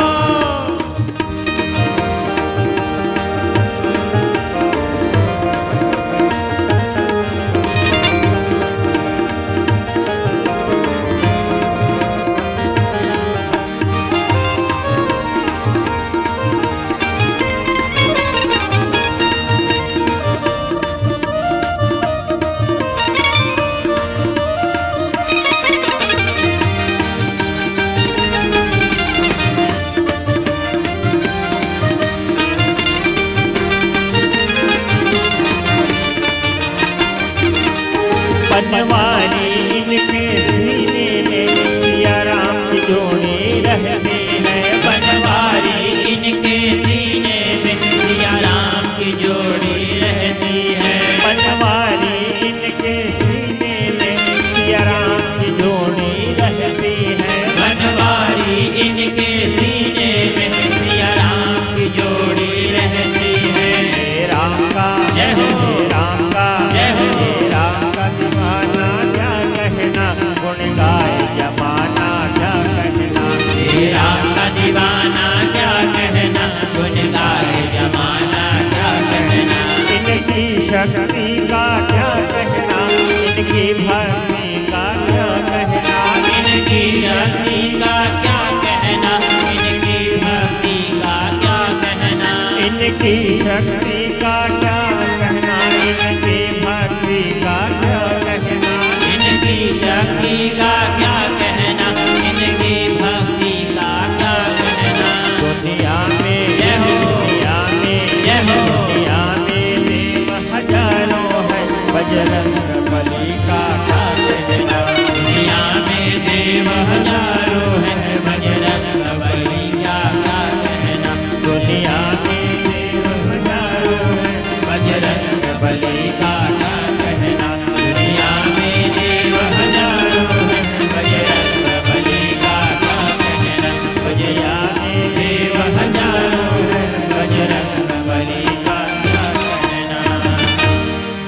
बनवारी इनके सीने में सिया राम की जोड़ी रहती है। बनवारी इनके सीने में सिया राम की जोड़ी रहती है। बनवारी इनके सीने में सिया राम की जोड़ी रहती है। बनवारी इनके सीने में सिया राम की जोड़ी रहती है। हे राम का, जय हो। हे राम का, जय हो। हे राम का दीवाना क्या कहना, गुण गाए जमाना क्या कहना। हे राम का दीवाना क्या कहना, गुण गाए जमाना क्या कहना। इनकी शक्ति का क्या कहना, इनकी भक्ति का क्या कहना। इनकी शक्ति का क्या कहना, इनकी भक्ति का क्या कहना। इनकी शक्ति का क्या कहना, इनकी भक्ति का क्या कहना। इनकी शक्ति का क्या कहना, इनकी भक्ति का क्या कहना। दुनिया में, जय हो। दुनिया में, जय हो। दुनिया में देव हजारों हैं, बजरंग बली का क्या कहना। दुनिया में देव हजारों हैं, बजरंग बली का क्या कहना। दुनिया में देव हजारों हैं, बजरंग बली का क्या कहना। दुनिया में देव हजारों हैं, बजरंग बली का क्या कहना। दुनिया में देव हजारों हैं, बजरंग बली का क्या कहना।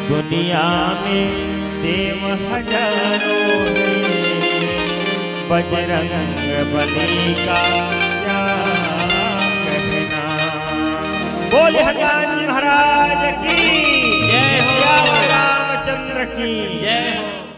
दुनिया में देव हजारों हैं, बजरंग बली का क्या कहना। बोल हनुमान जी महाराज की जय हो। सियावर रामचंद्र की जय हो।